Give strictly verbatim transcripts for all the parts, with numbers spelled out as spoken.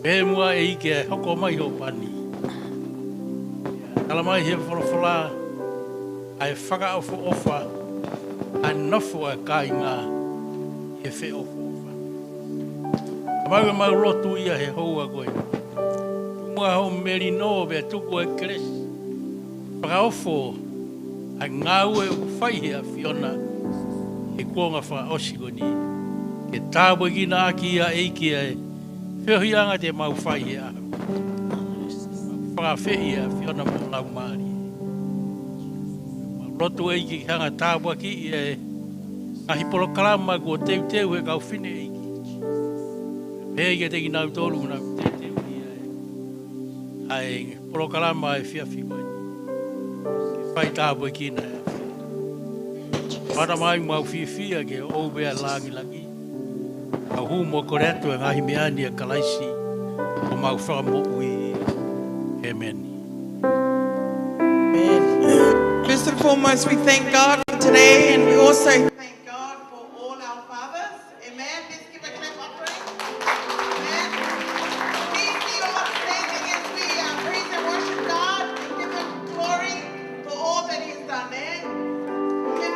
Pea muʻa ʻEiki ʻe hoko mai hoʻo pani. Tala mai he folofola ʻa e fakaʻofoʻofa ʻa e nofo ʻa e kāinga ʻi he feʻofoʻofa. Tamai, ʻoku mau lotu ia he houa ko eni. Tuku muʻa hoʻo melino pea tuku e kelesi. Fakaofo ʻa e ngāue ʻoku fai he ʻAfiona he kuonga fakaʻosi ko eni. Ke tāpuekina ʻaki ia ʻEiki ʻa e feohiʻanga te mau fai he ʻaho. Fakaafeʻi ʻa e ʻAfiona mo e Laumālie. Mau lotu ʻEiki ke hanga tāpuakiʻi ʻa e ngaahi polokalama kuo teuteu he kau fefine ʻEiki. Pea ʻEiki te kinautolu ʻoku nau teuteu ia ʻa e polokalama ʻa e efiafi ko eni. Ke fai tāpuekina ʻa e ʻAfiona. Fata mai mau fiefia ke ʻoua ʻe lāngilangi. Mau hū mo kole atu e ngaahi meʻa ni ʻia Kalaisi ko homau Fakamoʻui. ʻĒmeni. Amen. First and foremost, we thank God for today, and we also thank God for all our fathers. Amen. Let's give a clap offering. Amen. Please be all standing as we, uh, praise and worship God and give Him glory for all that He has done. Amen.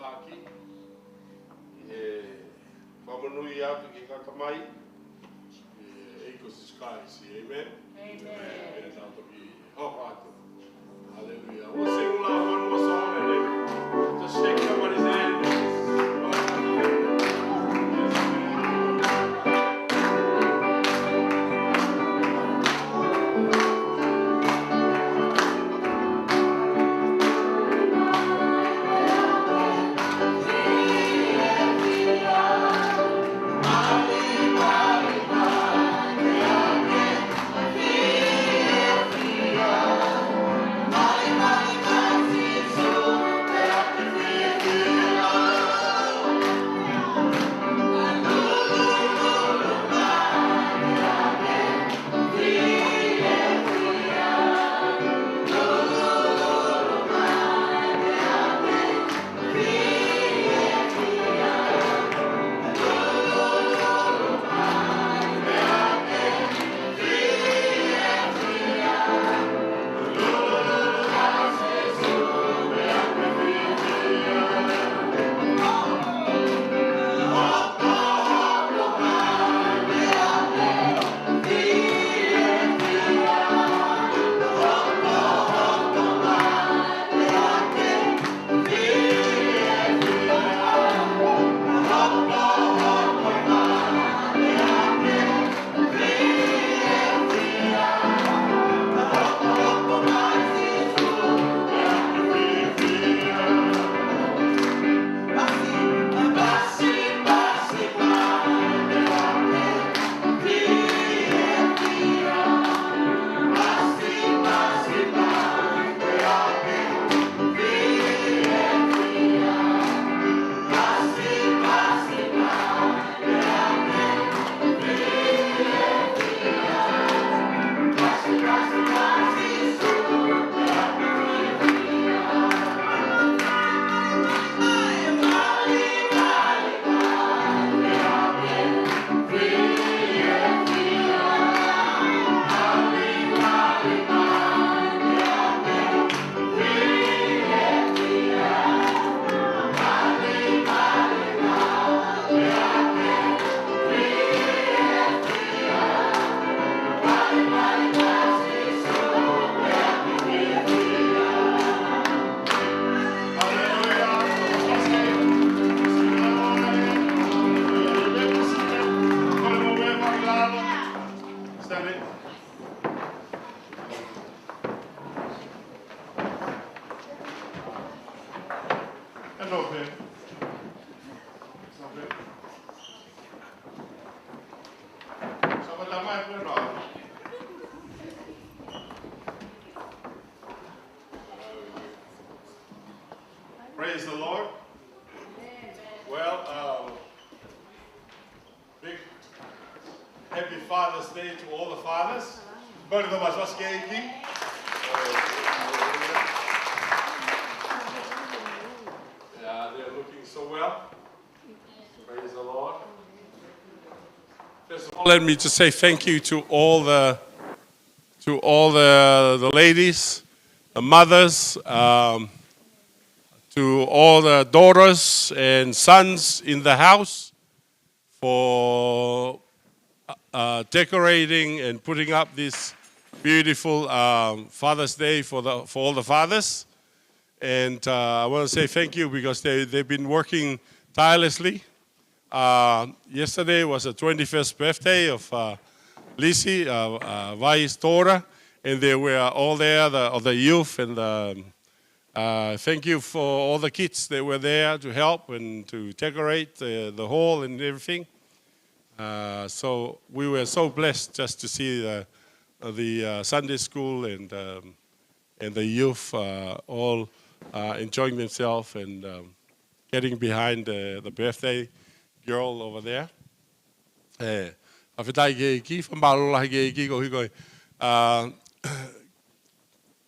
ʻaki, ʻi he fakamonūʻia atu ki he kau tamai, ʻi he ʻEiki ko Sīsū Kalaisi. Amen. Amen. Pea tau toki hoko atu. Hallelujah. We'll sing loud one more song and then just shake somebody's hand. Praise the Lord. Well, um, big happy Father's Day to all the fathers. Kole ke tau masu ki he ʻEiki. Yeah, they're looking so well. Praise the Lord. First of all, let me just say thank you to all the to all the, the ladies, the mothers, um, to all the daughters and sons in the house for uh, decorating and putting up this beautiful um, Father's Day for the for all the fathers. And uh, I want to say thank you because they, they've been working tirelessly. Uh, yesterday was the twenty-first birthday of uh, Lisi, uh, uh, Vai's daughter, and they were all there, the, all the youth and the, um, uh, thank you for all the kids that were there to help and to decorate the, the hall and everything. Uh, so we were so blessed just to see the, the uh, Sunday school and um, and the youth uh, all uh, enjoying themselves and um, getting behind the, the birthday girl over there. Eh, fakafetaʻi ki he ʻEiki, fakamālō lahi ki he ʻEiki ko hiko e, uh,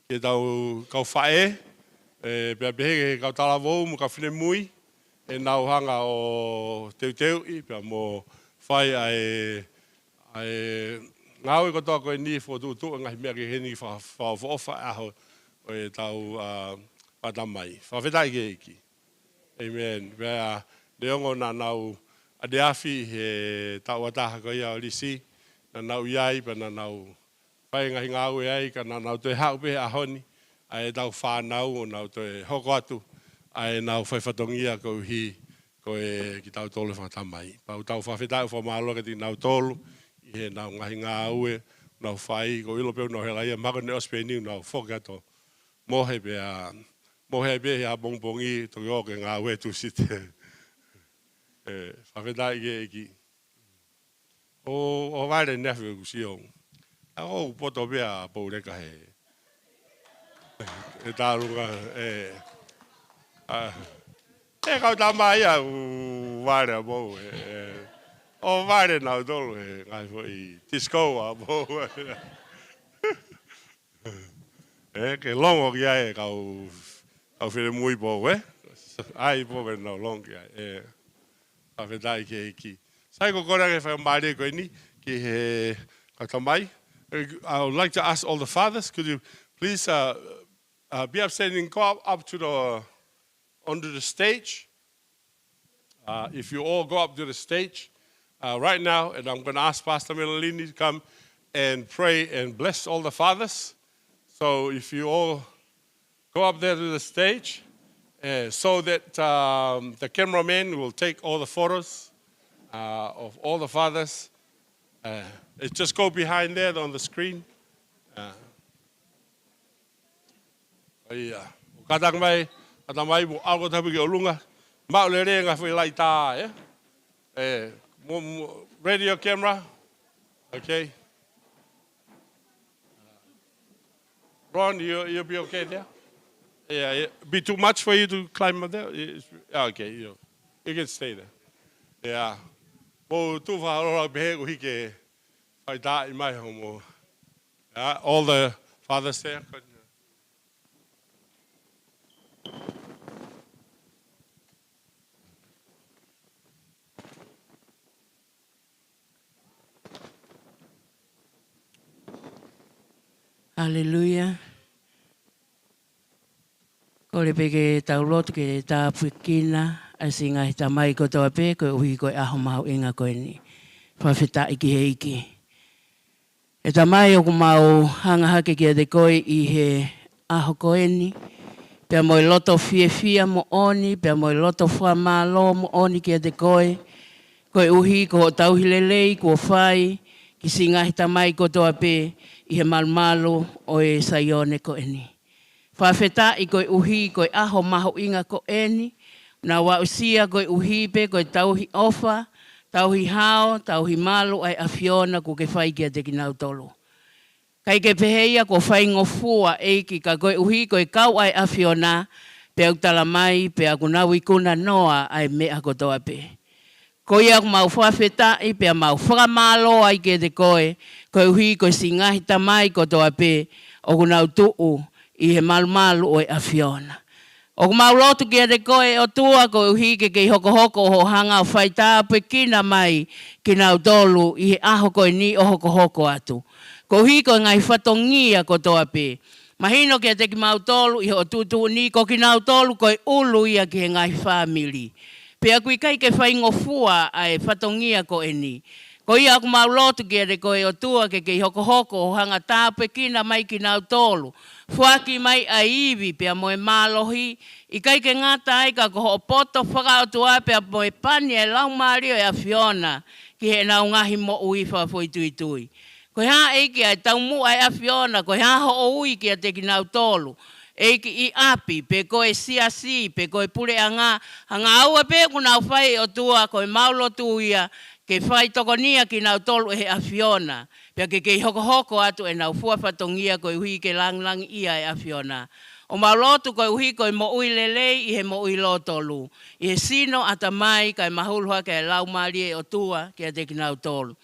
ke tau kau faʻē, eh, pea pehē ki he kau talavou mo e kau finemui, ʻenau hanga ʻo teuteuʻi, pea mo fai ʻa e ʻa e ngāue kotoa ko eni fokotuʻutuʻu e ngaahi meʻa ke heni fa-, fakaʻofoʻofa ʻaho ʻo e tau, ā, fakatamai. Fakafetaʻi ki he ʻEiki. ʻĒmeni. Pea neongo naʻa nau ʻaneafi he taʻu ʻa taha ko ia ʻo Lisi, naʻa nau ʻi ai pea naʻa nau fai e ngaahi ngāue ai, ka naʻa nau toe haʻu pē he ʻaho ni ʻa ʻetau fānau ʻo nau toe hoko atu ʻa ʻenau fai fatongia koeʻuhi ko e kitautolu e fakatamai. Pea ʻoku tau fakafetaʻi ʻo fakamālō kiate kinautolu ʻi heʻenau ngaahi ngāue ʻoku nau fai, ʻoku ou ʻilo pē ʻoku nau hela ia, mahalo ko ʻene ʻosi pē eni ʻoku nau foki atu ʻo mohe pea, mohe ai pē he ʻapongipongi toki ō ki he ngāue Tūsite. ʻE, fakafetaʻi ki he ʻEiki. ʻO, ʻo vale ne afi ʻoku sio. ʻA ʻoku poto pē ʻa Pouleka he ʻe tālunga, ʻe. ʻA, ʻe kau tamai ʻoku vale ʻa Pou, ʻe, ʻe. ʻO vale nautolu he ngaahi foʻi disco ʻa Pou. ʻE, ke longo ki ai e kau, kau finemui Pou, ʻe. ʻAi Pou ke nau longo ki ai, ʻe. Fakafetaʻi ki he ʻEiki. Sai, ko e kole ange fakamālie ko eni ki he kau tamai. I would like to ask all the fathers, could you please, uh, uh, be upstanding, go up, up to the, onto the stage. Uh, if you all go up to the stage, uh, right now, and I'm gonna ask Pastor Melanie to come and pray and bless all the fathers. So if you all go up there to the stage, uh, so that, um, the cameraman will take all the photos, uh, of all the fathers. Uh, it just go behind there on the screen. Uh, ʻIo. Kātaki mai, kātaki mai, mo ʻalu atu pē ki ʻolunga. Maʻu lelei e ngaahi foʻi laitā, ʻe? ʻE, mo, mo, radio camera. Okay. Ron, you, you'll be okay there? Yeah, yeah. Be too much for you to climb up there? It's, ah, okay, you, you can stay there. Yeah. Mou tuʻu fakaholoholoi pē he ʻoku ʻikai ke fai tā i mai homo. Yeah, all the fathers there. Haleluia. Kole pē ke tau lotu ke tāpuekina ʻa e siʻi ngaahi tamai kotoa pē koeʻuhi ko e ʻaho mahuʻinga ko eni. Fakafetaʻi ki he ʻEiki. ʻE Tamai, ʻoku mau hanga hake kiate koe ʻi he ʻaho ko eni, pea mo e loto fiefia moʻoni, pea mo e loto fakamālō moʻoni kiate koe, koeʻuhi ko hoʻo tauhi lelei kuo fai ki siʻi ngaahi tamai kotoa pē ʻi he malumalu ʻo e Saione ko eni. Fakafetaʻi koeʻuhi ko e ʻaho mahuʻinga ko eni, naʻa nau aʻusia koeʻuhi pē ko e tauhi ʻofa, tauhi hao, tauhi malu ʻa e ʻAfiona kuo ke fai kiate kinautolu. ʻIkai ke pehē ia kuo faingofua, ʻEiki, ka koeʻuhi ko e kau ʻa e ʻAfiona, pea ʻoku tala mai, pea ʻoku nau ikuna noa ʻa e meʻa kotoa pē. Ko ia ʻoku mau fakafetaʻi pea mau fakamālō ai kiate koe, koeʻuhi ko e siʻi ngaahi tamai kotoa pē ʻoku nau tuʻu ʻi he malumalu ʻo e ʻAfiona. ʻOku mau lotu kiate koe, ʻOtua, koeʻuhi ke kei hokohoko hoʻo hanga ʻo fai tāpuekina mai kinautolu ʻi he ʻaho ko eni ʻo hokohoko atu. Koeʻuhi ko e ngaahi fatongia kotoa pē. Mahino kiate kimautolu ʻi hoʻo tuʻutuʻuni ko kinautolu ko e ʻulu ia ki he ngaahi fāmili. Pea ʻoku ʻikai ke faingofua ʻa e fatongia ko eni. Ko ia ʻoku mau lotu kiate koe, ʻOtua, ke kei hokohoko hoʻo hanga tāpuekina mai kinautolu. Foaki mai ʻa e ivi pea mo e mālohi, ʻikai ke ngata ai ka ko hoʻo poto fakaʻotua pea mo e pani ʻa e Laumālie ʻo e ʻAfiona ki heʻenau ngaahi moʻui fakafoʻituitui. Ko e hā, ʻEiki, ʻa e taumuʻa ʻa e ʻAfiona, ko e hā hoʻo ui kiate kinautolu, ʻEiki, ʻi ʻapi, pe ko e siasi, pe ko e puleʻanga, hangē ʻoku pehē ʻoku nau fai, ʻOtua, ko ʻemau lotu ia, ke fai tokonia kinautolu ʻe he ʻAfiona, pea ke kei hokohoko atu ʻenau fua fatongia koeʻuhi ke langilangiʻia e ʻAfiona. ʻOku mau lotu koeʻuhi ko e moʻui lelei ʻi he moʻui lōtolu, ʻi he sino, ʻatamai, kae mahulu hake ʻa e Laumālie ʻo e ʻOtua kiate kinautolu.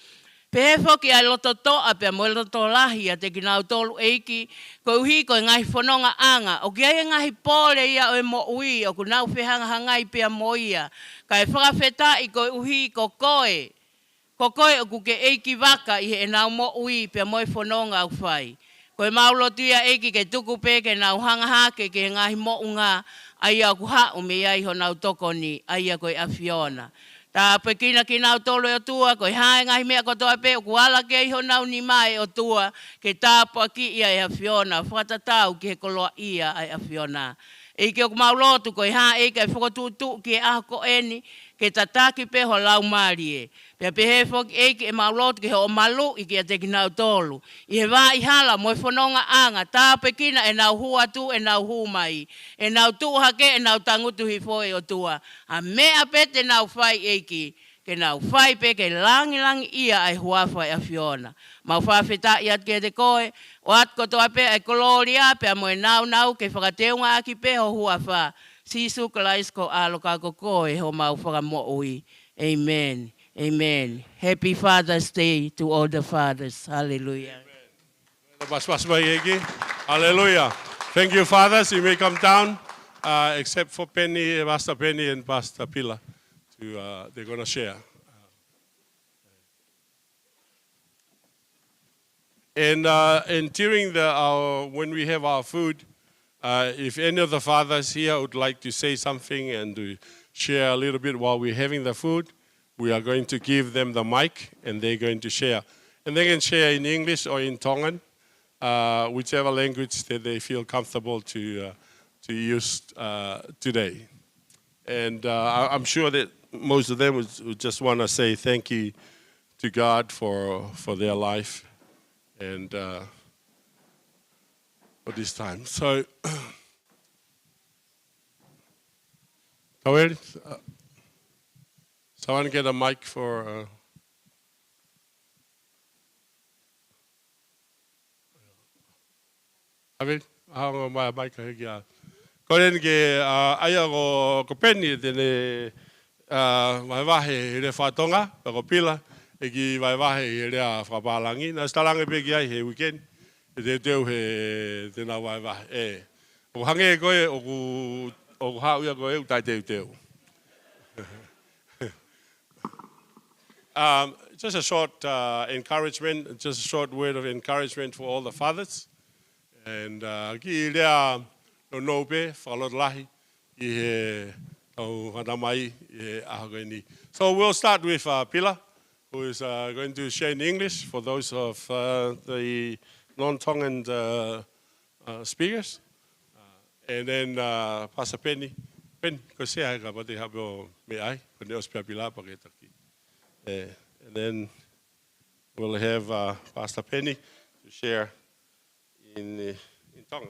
Pehē foki ʻa e loto toʻa pea mo e loto lahi ʻiate kinautolu, ʻEiki, koeʻuhi ko e ngaahi fonongaʻanga. ʻOku ʻi ai e ngaahi pole ia ʻo e moʻui ʻoku nau fehangahangai pea mo ia. Kae fakafetaʻi koeʻuhi ko koe. Ko koe ʻoku ke ʻEiki vaka ʻi heʻenau moʻui pea mo e fononga ʻoku fai. Ko ʻemau lotu ia, ʻEiki, ke tuku pē ke nau hanga hake ki he ngaahi moʻunga ʻa ia ʻoku haʻu mei ai honau tokoni, ʻa ia ko e ʻAfiona. Tāpuekina kinautolu ʻe ʻOtua, ko e hā e ngaahi meʻa kotoa pē ʻoku ala ki ai honau nima ʻe ʻOtua, ke tāpuakiʻi ʻa e ʻAfiona, fakatatau ki he koloaʻia ʻa e ʻAfiona. ʻEiki, ʻoku mau lotu ko e hā ʻEiki ʻa e fokotuʻutuʻu ki he ʻaho ko eni, ke tataki pē ho Laumālie. Pea pehē foki ʻEiki ʻemau lotu ki hoʻo maluʻi kiate kinautolu ʻi he vaʻa hala mo e fonongaʻanga, tāpuekina ʻenau hū atu, ʻenau hū mai, ʻenau tuʻu hake, ʻenau tangutu hifo ʻe ʻOtua. ʻA e meʻa pē te nau fai ʻEiki, ke nau fai pē ke langilangiʻia ʻa e huafa ʻo e ʻAfiona. Mau fakafetaʻi atu kiate koe, ʻoatu kotoa pē ʻa e kolōlia pea mo e nāunau ke fakateungaʻaki pē ho huafa. Sīsū Kalaisi ko ho ʻAlo ka ko koe homau Fakamoʻui. Amen. Amen. Happy Father's Day to all the fathers. Hallelujah. Pastor, Pastor Maiki. Hallelujah. Thank you, fathers. You may come down, uh, except for Penny, Pastor Penny and Pastor Pila. To, uh, they're gonna share. And, uh, and during the, our, when we have our food, uh, if any of the fathers here would like to say something and to share a little bit while we're having the food, we are going to give them the mic and they're going to share. And they can share in English or in Tongan, uh, whichever language that they feel comfortable to, uh, to use, uh, today. And, uh, I, I'm sure that most of them would, would just wanna say thank you to God for, for their life and, uh, for this time. So, Kaweli, uh, someone get a mic for, uh, Kaweli, ʻaonga mai, mai ka hiki a. Ko eni ke, uh, ʻa ia ko, ko Penny te ne, uh, vahevahe he lea faka-Tonga, pea ko Pila, ʻe kiʻi vahevahe he lea fakapālangi. Naʻa ku talaange pē ki ai he weekend, ʻe teuteu he te nau vahevahe. ʻE. ʻOku hangē ko ē, ʻoku, ʻoku haʻu ia ko ē, ʻoku taʻeteuteu. Um, just a short, uh, encouragement, just a short word of encouragement for all the fathers. And, uh, kiʻi lea nounou pē, fakalotolahi, ʻi he ʻetau hana mai ʻi he ʻaho ko eni. So we'll start with, uh, Pila, who is, uh, going to share in English for those of, uh, the non-Tongan, uh, uh, speakers. Uh, and then, uh, Pastor Penny. Penny, ko e sea ka pati hapo me ai, ko ne ospia Pila pa ke taki. Eh, and then we'll have, uh, Pastor Penny to share in, uh, in Tongan.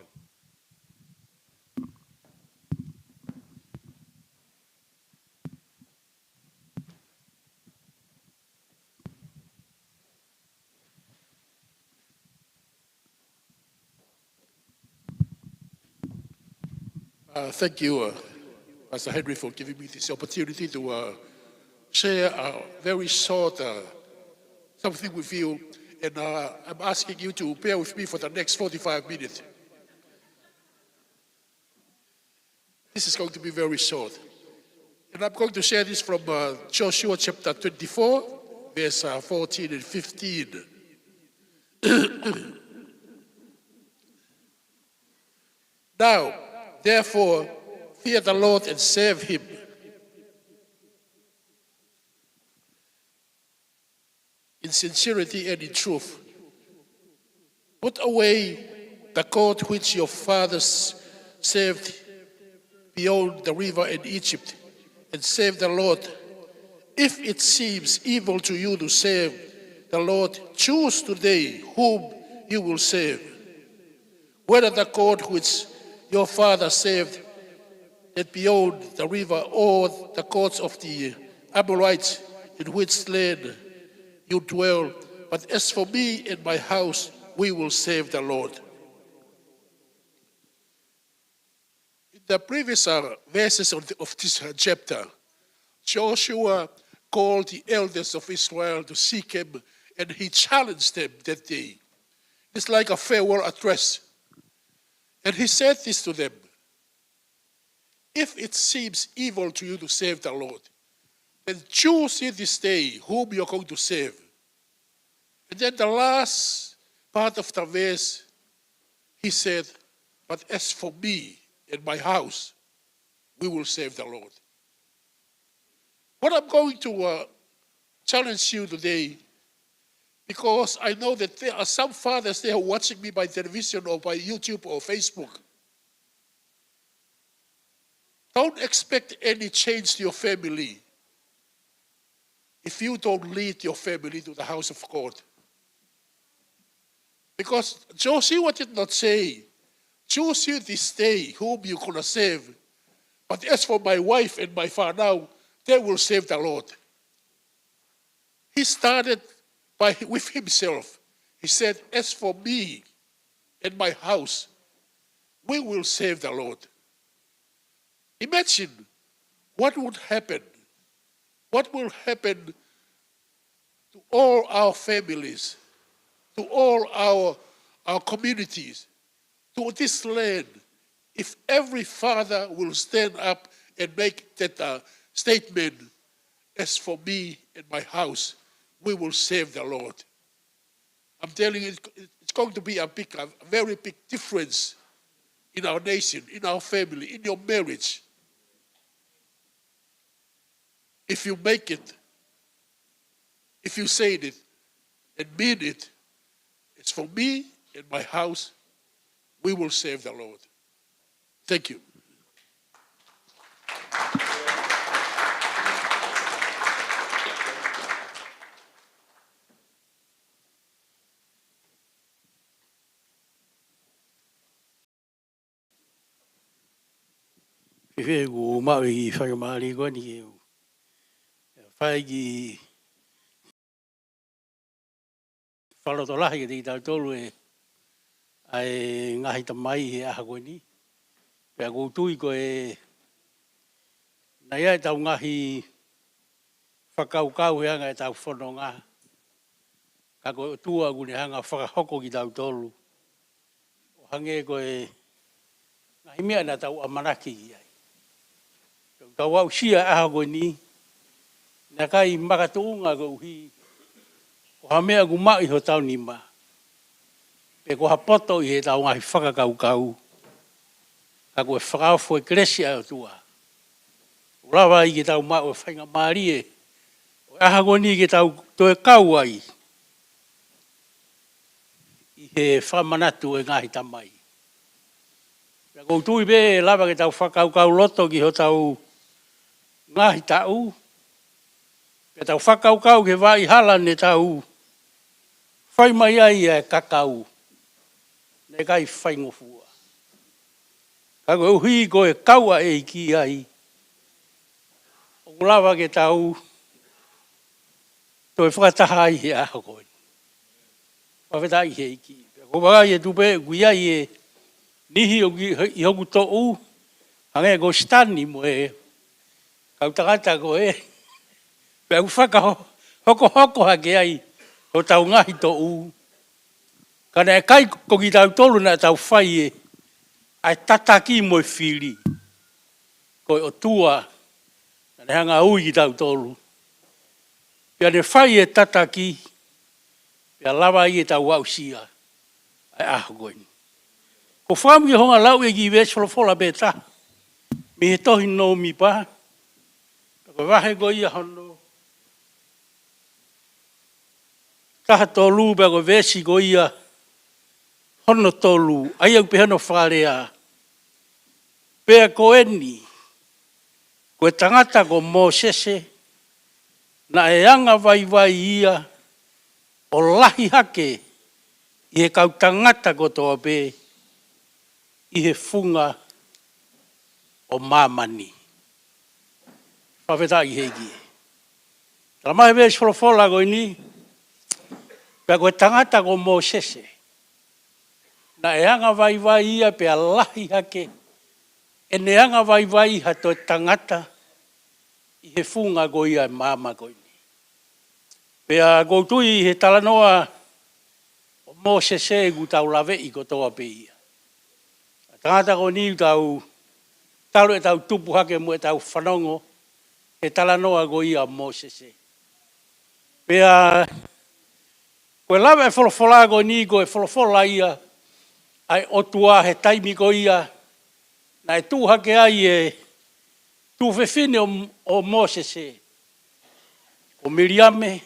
Uh, thank you, uh, Pastor Henry, for giving me this opportunity to, uh, share a very short, uh, something with you. And, uh, I'm asking you to bear with me for the next forty-five minutes. This is going to be very short. And I'm going to share this from, uh, Joshua chapter twenty-four, verse, uh, fourteen and fifteen. Now, therefore, fear the Lord and serve him in sincerity and in truth. Put away the God which your fathers served beyond the river in Egypt, and serve the Lord. If it seems evil to you to serve the Lord, choose today whom you will serve, whether the God which your father served at beyond the river, or the gods of the Amorites in which land you dwell. But as for me and my house, we will serve the Lord. In the previous, uh, verses of, the, of this, uh, chapter, Joshua called the elders of Israel to Shechem, and he challenged them that day. It's like a farewell address. And he said this to them, "If it seems evil to you to serve the Lord, then choose ye this day whom you're going to serve." And then the last part of the verse, he said, "But as for me and my house, we will serve the Lord. What I'm going to uh, challenge you today, because I know that there are some fathers there who are watching me by television or by YouTube or Facebook. Don't expect any change to your family if you don't lead your family to the house of God. Because Joshua did not say, "Choose you this day whom you're going to serve. But as for my wife and my father, they will serve the Lord." He started by, with himself. He said, "As for me and my house, we will serve the Lord." Imagine what would happen. What will happen to all our families, to all our, our communities, to this land, if every father will stand up and make that uh, statement, "As for me and my house, we will serve the Lord"? I'm telling you, it's, it's going to be a big, a very big difference in our nation, in our family, in your marriage. If you make it, if you say it and mean it, "As for me and my house, we will serve the Lord." Thank you. Fēfē ʻeku maʻu e kiʻi faingamālie ko eni ke u fai e kiʻi fakalotolahi kiate kitautolu ʻa e ngaahi tamai he ʻaho ko eni. Pea ʻoku ou tui ko e naʻe ʻi ai ʻetau ngaahi fakakaukau he anga ʻetau fononga. Ka ko e ʻOtua ʻoku ne hanga ʻo fakahoko kitautolu ʻo hangē ko e ngaahi meʻa naʻa tau ʻamanaki ki ai. Tau aʻusia e ʻaho ko eni, naʻe ʻikai makatuʻunga koeʻuhi ko ha meʻa ʻoku maʻu ʻi hotau nima, pe ko ha poto ʻi heʻetau ngaahi fakakaukau, ka ko e fakaofo e kelesi ʻa e ʻOtua. ʻOku lava ai ke tau maʻu e faingamālie ʻo e ʻaho ko eni ke tau toe kau ai ʻi he fakamanatu ʻo e ngaahi tamai. Pea ʻoku ou tui pē ʻe lava ke tau fakakaukau loto ki hotau ngaahi taʻu, pea tau fakakaukau ki he vaʻa hala ne tau fai mai ai ʻa e kakau naʻe ʻikai faingofua. Ka koeʻuhi ko e kau ʻa e ʻEiki ai, ʻoku lava ke tau toe fakataha ai he ʻaho ko eni. Fakafetaʻi ki he ʻEiki. Pea ʻoku ou vakai atu pē ʻoku ʻi ai e niʻihi ʻoku ʻi, ʻi hoku toʻu, hangē ko Sitani mo e kau tangata ko ē, pea ʻoku fakahokohoko hake ai hotau ngaahi toʻu. Ka naʻe ʻikai ko kitautolu naʻa tau fai ʻa e tataki mo e fili. Ko e ʻOtua naʻa ne hanga ʻo ui kitautolu, pea ne fai e tataki, pea lava ai ke tau aʻusia ʻa e ʻaho ko eni. ʻOku ou fakaʻamu ke u hanga ʻo lau e kiʻi veesi folofola pē taha mei he tohi Nōmipa, pea ko e vahe ko ia hono taha tolu, pea ko e veesi ko ia hono tolu, ʻa ia ʻoku pehē hono fakalea: Pea ko eni, ko e tangata ko Mōsese, naʻe angavaivai ia ʻo lahi hake ʻi he kau tangata kotoa pē ʻi he funga ʻo māmani. Fakafetaʻi ki he ʻEiki. Talamai ʻe he veesi folofola ko eni, pea ko e tangata ko Mōsese, naʻe angavaivai ia pea lahi hake ʻene angavaivai ha toe tangata ʻi he funga ko ia ʻo e maama ko eni. Pea ʻoku ou tui ʻi he talanoa ʻo Mōsese ʻoku tau laveʻi kotoa pē ia. Tangata ko eni ʻoku tau, talu ʻetau tupu hake mo ʻetau fanongo he talanoa ko ia ʻo Mōsese. Pea ko e lave e folofola ko eni, ko e folofola ia ʻa e ʻOtua he taimi ko ia naʻe tuʻu hake ai e tuofefine ʻo, ʻo Mōsese, ko Miliame,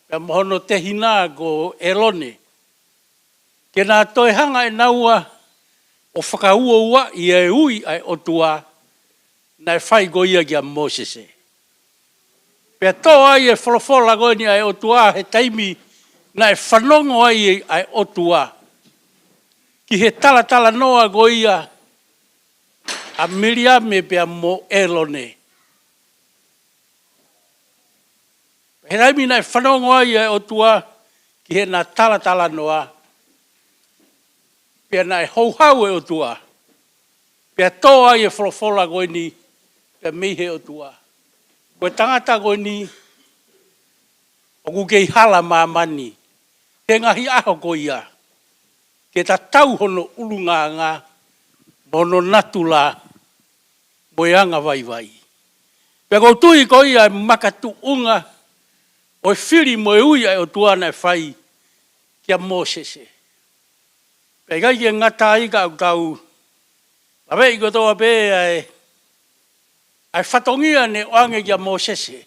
pea mo hono tehina ko ʻĒlone, ke na toe hanga ʻe naua ʻo fakauouaʻi e ui ʻa e ʻOtua naʻe fai ko ia kia Mōsese. Pea tō ai e folofola ko eni ʻa e ʻOtua he taimi naʻe fanongo ai ʻa e ʻOtua ki he talatalanoa ko ia ʻa Miliame pea mo ʻĒlone. He taimi naʻe fanongo ai ʻa e ʻOtua ki heʻena talatalanoa, pea naʻe houhau e ʻOtua, pea tō ai e folofola ko eni pea mei he ʻOtua: Ko e tangata ko eni ʻoku kei hala māmani he ngaahi ʻaho ko ia, ke tatau hono ʻulungaanga mo hono natula mo e anga vaivai. Pea ʻoku ou tui ko ia e makatuʻunga ʻo e fili mo e ui ʻa e ʻOtua naʻe fai kia Mōsese. Pea ʻikai ke ngata ai ka ʻoku tau laveʻi kotoa pē ʻa e, ʻa e fatongia naʻe ʻoange kia Mōsese.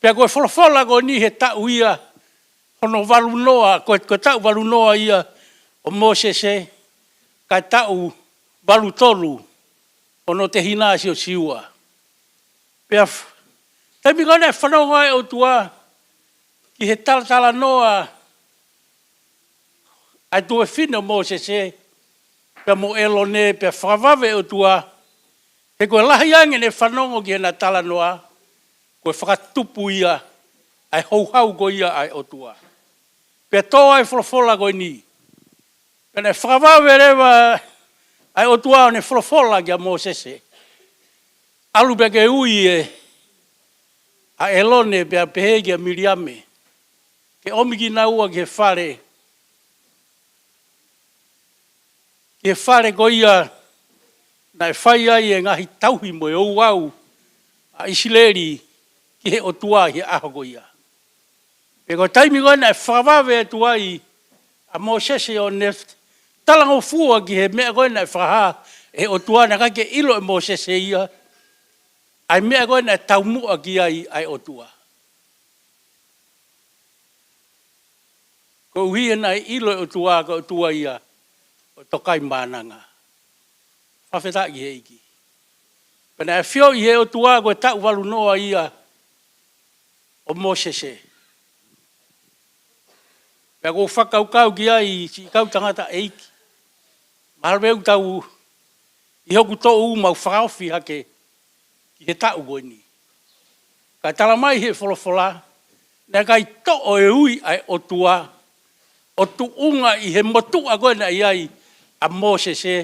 Pea ko e folofola ko eni he taʻu ia hono valu noa, ko e, ko e taʻu valu noa ia ʻo Mōsese, kae taʻu valu tolu hono tehina Siosiua. Pea f-, taimi ko ē naʻe fanongo ai e ʻOtua ki he talatalanoa ʻa e tuofefine ʻo Mōsese pea mo ʻĒlone, pea fakavave e ʻOtua, he ko e lahi ange ʻene fanongo ki heʻena talanoa, ko e fakatupu ia ʻa e houhau ko ia ʻa e ʻOtua. Pea tō ai e folofola ko eni. Pea naʻe fakavave leva ʻa e ʻOtua ʻo ne folofola kia Mōsese: ʻAlu pea ke ui ʻa ʻĒlone pea pehē kia Miliame, ke ʻomi kinaua ki he fale, ki he fale ko ia naʻe fai ai e ngaahi tauhi mo e ouau ʻa ʻIsileli ki he ʻOtua ʻi he ʻaho ko ia. Pea ko e taimi ko ē naʻe fakavave atu ai ʻa Mōsese ʻo ne talangofua ki he meʻa ko ē naʻe fakahā ʻe he ʻOtua, naʻe ʻikai ke ʻilo ʻe Mōsese ia ʻa e meʻa ko ē naʻe taumuʻa ki ai ʻa e ʻOtua. Koeʻuhi he naʻe ʻilo ʻe he ʻOtua ko e ʻOtua ia ʻo e tokaimaʻananga. Fakafetaʻi ki he ʻEiki. Pea naʻe ʻafioʻi ʻe he ʻOtua ko e taʻu valu noa ia ʻo Mōsese. Pea ʻoku ou fakakaukau ki ai, siʻi kau tangataʻeiki. Mahalo pē ʻoku tau, ʻi hoku toʻu mau fakaofi hake ki he taʻu ko eni. Kae talamai ʻe he folofola, naʻe ʻikai toʻo e ui ʻa e ʻOtua ʻo tuʻunga ʻi he motuʻa ko ē naʻe ʻi ai ʻa Mōsese,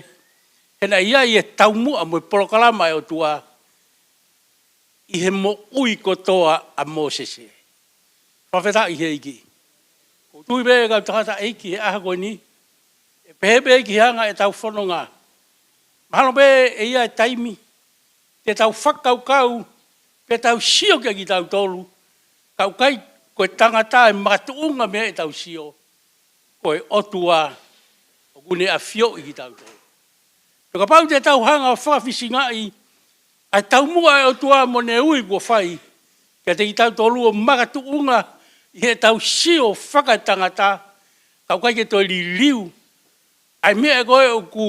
he naʻe ʻi ai e taumuʻa mo e polokalama ʻa e ʻOtua ʻi he moʻui kotoa ʻa Mōsese. Fakafetaʻi ki he ʻEiki. ʻOku ou tui pē kau tangataʻeiki he ʻaho ko eni, ʻe pehē pē ki he anga ʻetau fononga. Mahalo pē ʻe ʻi ai e taimi te tau fakakaukau pe tau sio kia kitautolu, ka ʻoku ʻikai ko e tangata e makatuʻunga mei heʻetau sio, ko e ʻOtua ʻoku ne ʻafioʻi kitautolu. Pea kapau te tau hanga ʻo fakafisingaʻi ʻa e taumuʻa ʻa e ʻOtua mo ʻene ui kuo fai kiate kitautolu ʻo makatuʻunga ʻi heʻetau sio fakaetangata, ka ʻoku ʻikai ke toe liliu ʻa e meʻa ko ē ʻoku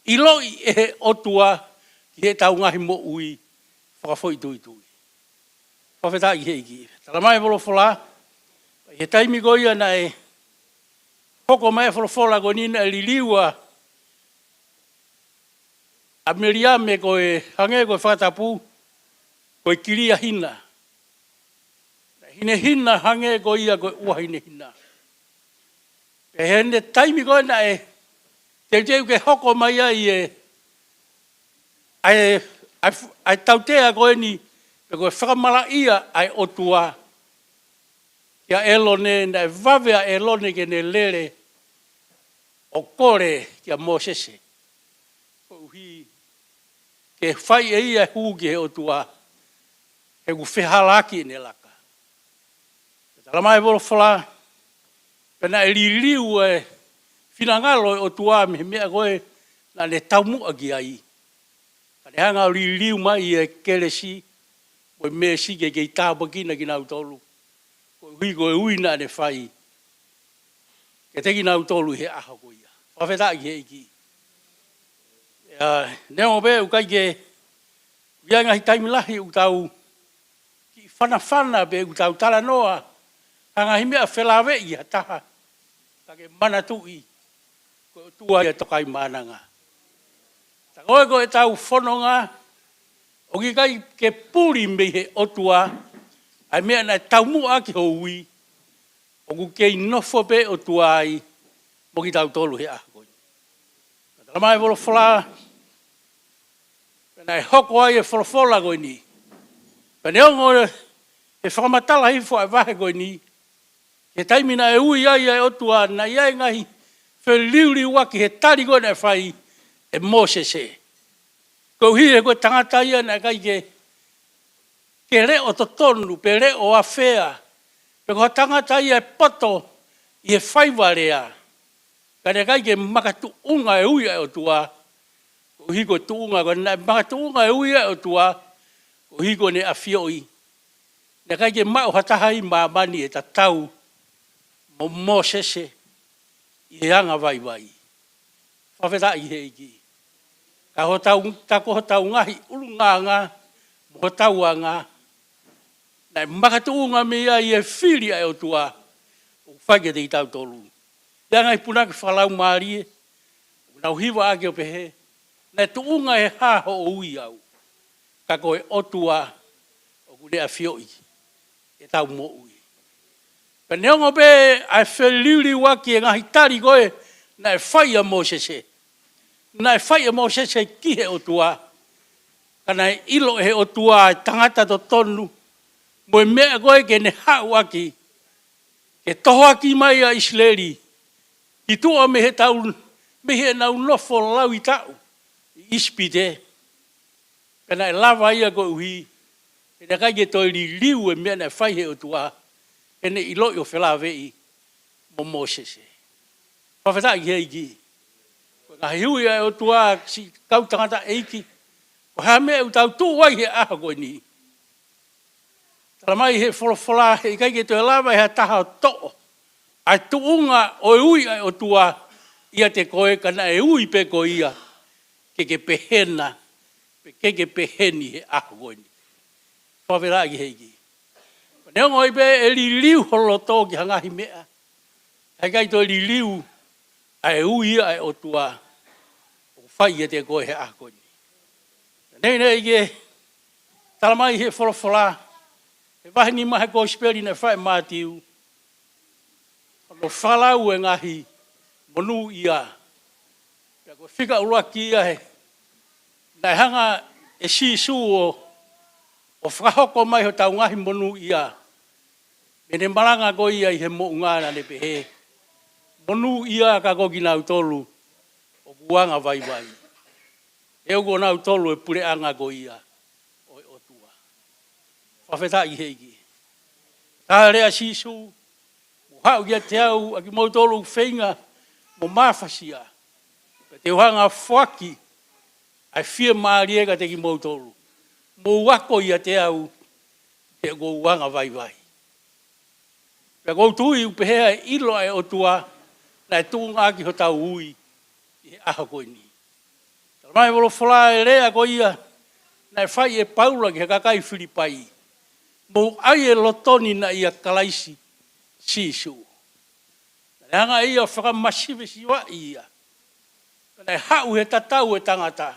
ʻiloʻi ʻe he ʻOtua ki heʻetau ngaahi moʻui fakafoʻituitui. Fakafetaʻi ki he ʻEiki. Talamai ʻe he folofola, ʻi he taimi ko ia naʻe hoko mai e folofola ko eni, naʻe liliu ʻa, ʻa Miliame ko e, hangē ko e fakatapu, ko e kiliahina. Naʻe hinehina hangē ko ia ko e ʻuha hinehina. Pea ʻi heʻene taimi ko ē naʻe teuteu ke hoko mai ai e, ʻa e, ʻa e, ʻa e tautea ko eni, pe ko e fakamalaʻia ʻa e ʻOtua kia ʻĒlone, naʻe vave ʻa ʻĒlone ke ne lele ʻo kole kia Mōsese, koeʻuhi ke fai ʻe ia e hū ki he ʻOtua, he ʻoku fehālaaki ʻene laka. Talamai ʻe he folofola, pea naʻe liliu e finangalo ʻo e ʻOtua mei he meʻa ko ē naʻa ne taumuʻa ki ai. Ka ne hanga ʻo liliu mai e kelesi mo e meesi ke kei tāpuekina kinautolu koeʻuhi ko e ui naʻa ne fai kiate kinautolu ʻi he ʻaho ko ia. Fakafetaʻi ki he ʻEiki. ʻIa, neongo pē ʻoku ʻikai ke ʻi ai e ngaahi taimi lahi ʻoku tau kiʻi fanafana pe ʻoku tau talanoa ha ngaahi meʻa felāveʻi ha taha, ka ke manatuʻi ko e ʻOtua ia toka ʻi mānanga. Tā ko ē ko ʻetau fononga, ʻoku ʻikai ke puli mei he ʻOtua ʻa e meʻa naʻe taumuʻa ʻaki ho ui, ʻoku kei nofo pē ʻOtua ai mo kitautolu he ʻaho ko eni. Ka tala mai e folofola, pea naʻe hoko ai e folofola ko eni. Pea neongo e fakamatala hifo ʻa e vahe ko eni, he taimi naʻe ui ai ʻa e ʻOtua, naʻe ʻi ai e ngaahi feliuliuaki he tali ko ē naʻe fai ʻe Mōsese. Koeʻuhi he ko e tangata ia naʻe ʻikai ke, ke leʻo totonu, pe leʻo afea, pe ko ha tangata ia ʻe poto ʻi he faiva lea. Ka naʻe ʻikai ke makatuʻunga e ui ʻa e ʻOtua, koeʻuhi ko e tuʻunga, ko e naʻe makatuʻunga e ui ʻa e ʻOtua, koeʻuhi ko ʻene ʻafioʻi naʻe ʻikai ke maʻu ha taha ʻi māmani ʻe tatau mo Mōsese ʻi he anga vaivai. Fakafetaʻi ki he ʻEiki. Ka hotau, tā ko hotau ngaahi ʻulungaanga mo hotau anga, naʻe makatuʻunga mei ai e fili ʻa e ʻOtua ʻoku fai kiate kitautolu. ʻI ai e ngaahi punake fakalaumālie ʻoku nau hiva ʻaki ʻo pehē, naʻe tuʻunga ʻe hā hoʻo ui au, ka ko e ʻOtua ʻoku ne ʻafioʻi ʻetau moʻui. Pea neongo pē ʻa e feliuliuaki e ngaahi tali ko ē naʻe fai ʻa Mōsese, naʻe fai ʻe Mōsese ki he ʻOtua, ka naʻe ʻilo ʻe he ʻOtua e tangata totonu mo e meʻa ko ē ke ne haʻu ʻaki ke tohoaki mai ʻa ʻIsileli ki tuʻa mei he tau, mei heʻenau nofo lauʻi taʻu ʻi ʻIsipite. Pea naʻe lava ia koeʻuhi he naʻe ʻikai ke toe liliu e meʻa naʻe fai ʻe he ʻOtua, heʻene ʻiloʻi ʻo felāveʻi mo Mōsese. Fakafetaʻi ki he ʻEiki. Ko e ngaahi ui ʻa e ʻOtua siʻi kau tangataʻeiki, ko e hā e meʻa ʻoku tau tuʻu ai he ʻaho ko eni? Tala mai he folofola, he ʻikai ke toe lava ʻe ha taha ʻo toʻo ʻa e tuʻunga ʻo e ui ʻa e ʻOtua ʻiate koe, ka naʻe ui pē ko ia ke ke pehē na, pe ke ke pehē ni he ʻaho ko eni. Fakafetaʻi ki he ʻEiki. Neongo ai pē ʻe liliu ho loto ki ha ngaahi meʻa, ka ʻikai toe liliu ʻa e ui ʻa e ʻOtua ʻoku fai ʻiate koe he ʻaho ko eni. Neʻineʻi ke tala mai he folofola, he vahe nima he Kosipeli naʻe fai ʻe Mātiu, ʻo ne fakalau e ngaahi monūʻia. Pea ko e fika ʻuluaki ia he naʻe hanga ʻe Sīsū ʻo, ʻo fakahoko mai hotau ngaahi monūʻia mei heʻene malanga ko ia ʻi he moʻunga, naʻa ne pehē, monūʻia ka ko kinautolu ʻoku anga vaivai, he ʻoku ʻonautolu e puleʻanga ko ia ʻo e ʻOtua. Fakafetaʻi ki he ʻEiki. Tala leva ʻa Sīsū, mou haʻu kiate au ʻa kimoutolu ʻoku feinga mo mafasia, pea te u hanga ʻo foaki ʻa e fiemālie kiate kimoutolu. Mou ako ʻiate au, he ʻoku ou anga vaivai. Pea ʻoku ou tui ʻoku pehē ʻa e ʻilo ʻa e ʻOtua naʻe tuʻunga ʻaki hotau ui ʻi he ʻaho ko eni. Tala mai e folofola e lea ko ia naʻe fai ʻe Paula ki he kakai Filipai, mou ʻai e loto ni naʻe ʻia Kalaisi Sīsū. Naʻe hanga ʻe ia ʻo fakamasivesivaʻi ia. Pea naʻe haʻu he tatau e tangata,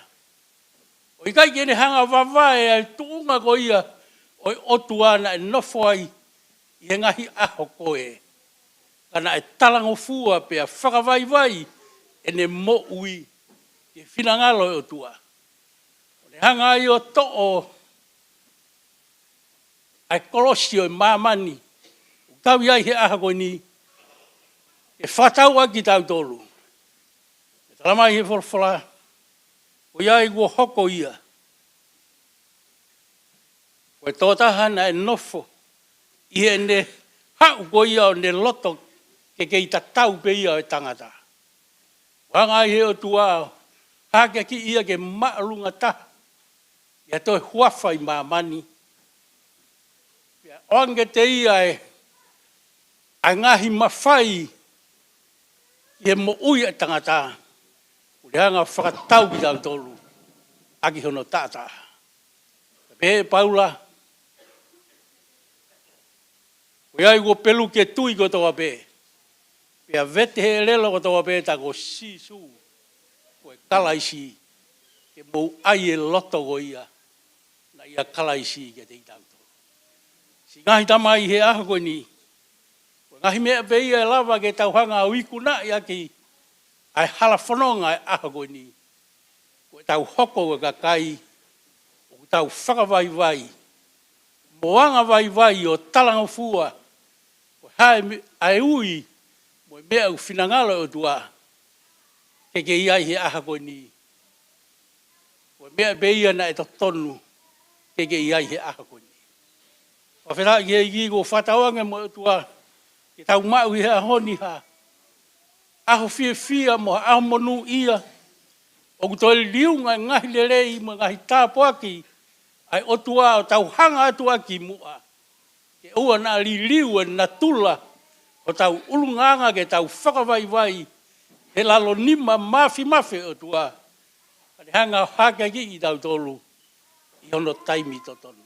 ʻo ʻikai ke ne hanga ʻo vavae ʻa e tuʻunga ko ia ʻo e ʻOtua naʻe nofo ai ʻi he ngaahi ʻaho ko ē, ka naʻe talangofua pea fakavaivai ʻene moʻui ki he finangalo ʻo e ʻOtua. ʻO ne hanga ai ʻo toʻo ʻa e kolosi ʻo e māmani ʻoku tau ʻi ai he ʻaho ko eni, ke fakatau ʻaki kitautolu. Pea tala mai he folofola, ko ia ai kuo hoko ia ko e tokotaha naʻe nofo ʻi heʻene haʻu ko ia ʻo ne loto ke kei tatau pē ia ʻo e tangata. Hanga ai he ʻOtua ʻo hakeakiʻi ia ke māʻolunga taha ʻi ha toe huafa ʻi māmani. Pea ʻoange kiate ia ʻa e ngaahi mafai ʻi he moʻui ʻa e tangata, ʻoku ne hanga ʻo fakatau kitautolu ʻaki hono taʻataʻa. Pehē ʻe Paula, ko ia ai kuo peluki e tui kotoa pē, pea vete he ʻelelo kotoa pē, tā ko Sīsū ko e Kalaisi, ke mou ʻai e loto ko ia naʻe ʻia Kalaisi kiate kitautolu. Siʻi ngaahi tamai, he ʻaho ko eni, ko e ngaahi meʻa pē ia ʻe lava ke tau hanga ʻo ikunaʻi ʻaki ʻa e hala fononga ʻo e ʻaho ko eni. Ko ʻetau hoko ko e kakai ʻoku tau fakavaivai mo angavaivai ʻo talangofua ko e hā e me-, ʻa e ui mo e meʻa ʻoku finangalo e ʻOtua ke ke ʻi ai he ʻaho ko eni. Ko e meʻa pē ia naʻe totonu ke ke ʻi ai he ʻaho ko eni. Fakafetaʻi ki he ʻEiki kuo fakatauange mo e ʻOtua ke tau maʻu ʻi he ʻaho ni ha ʻaho fiefia mo ha ʻaho monūʻia, ʻoku toe liunga e ngaahi lelei mo e ngaahi tāpuaki ʻa e ʻOtua ʻo tau hanga atu ʻaki muʻa, ke ʻoua naʻa liliu e natula hotau ʻulungaanga ke tau fakavaivai he lalo nima mafimafi ʻo e ʻOtua, kae hanga ʻo hākeakiʻi kitautolu ʻi hono taimi totonu.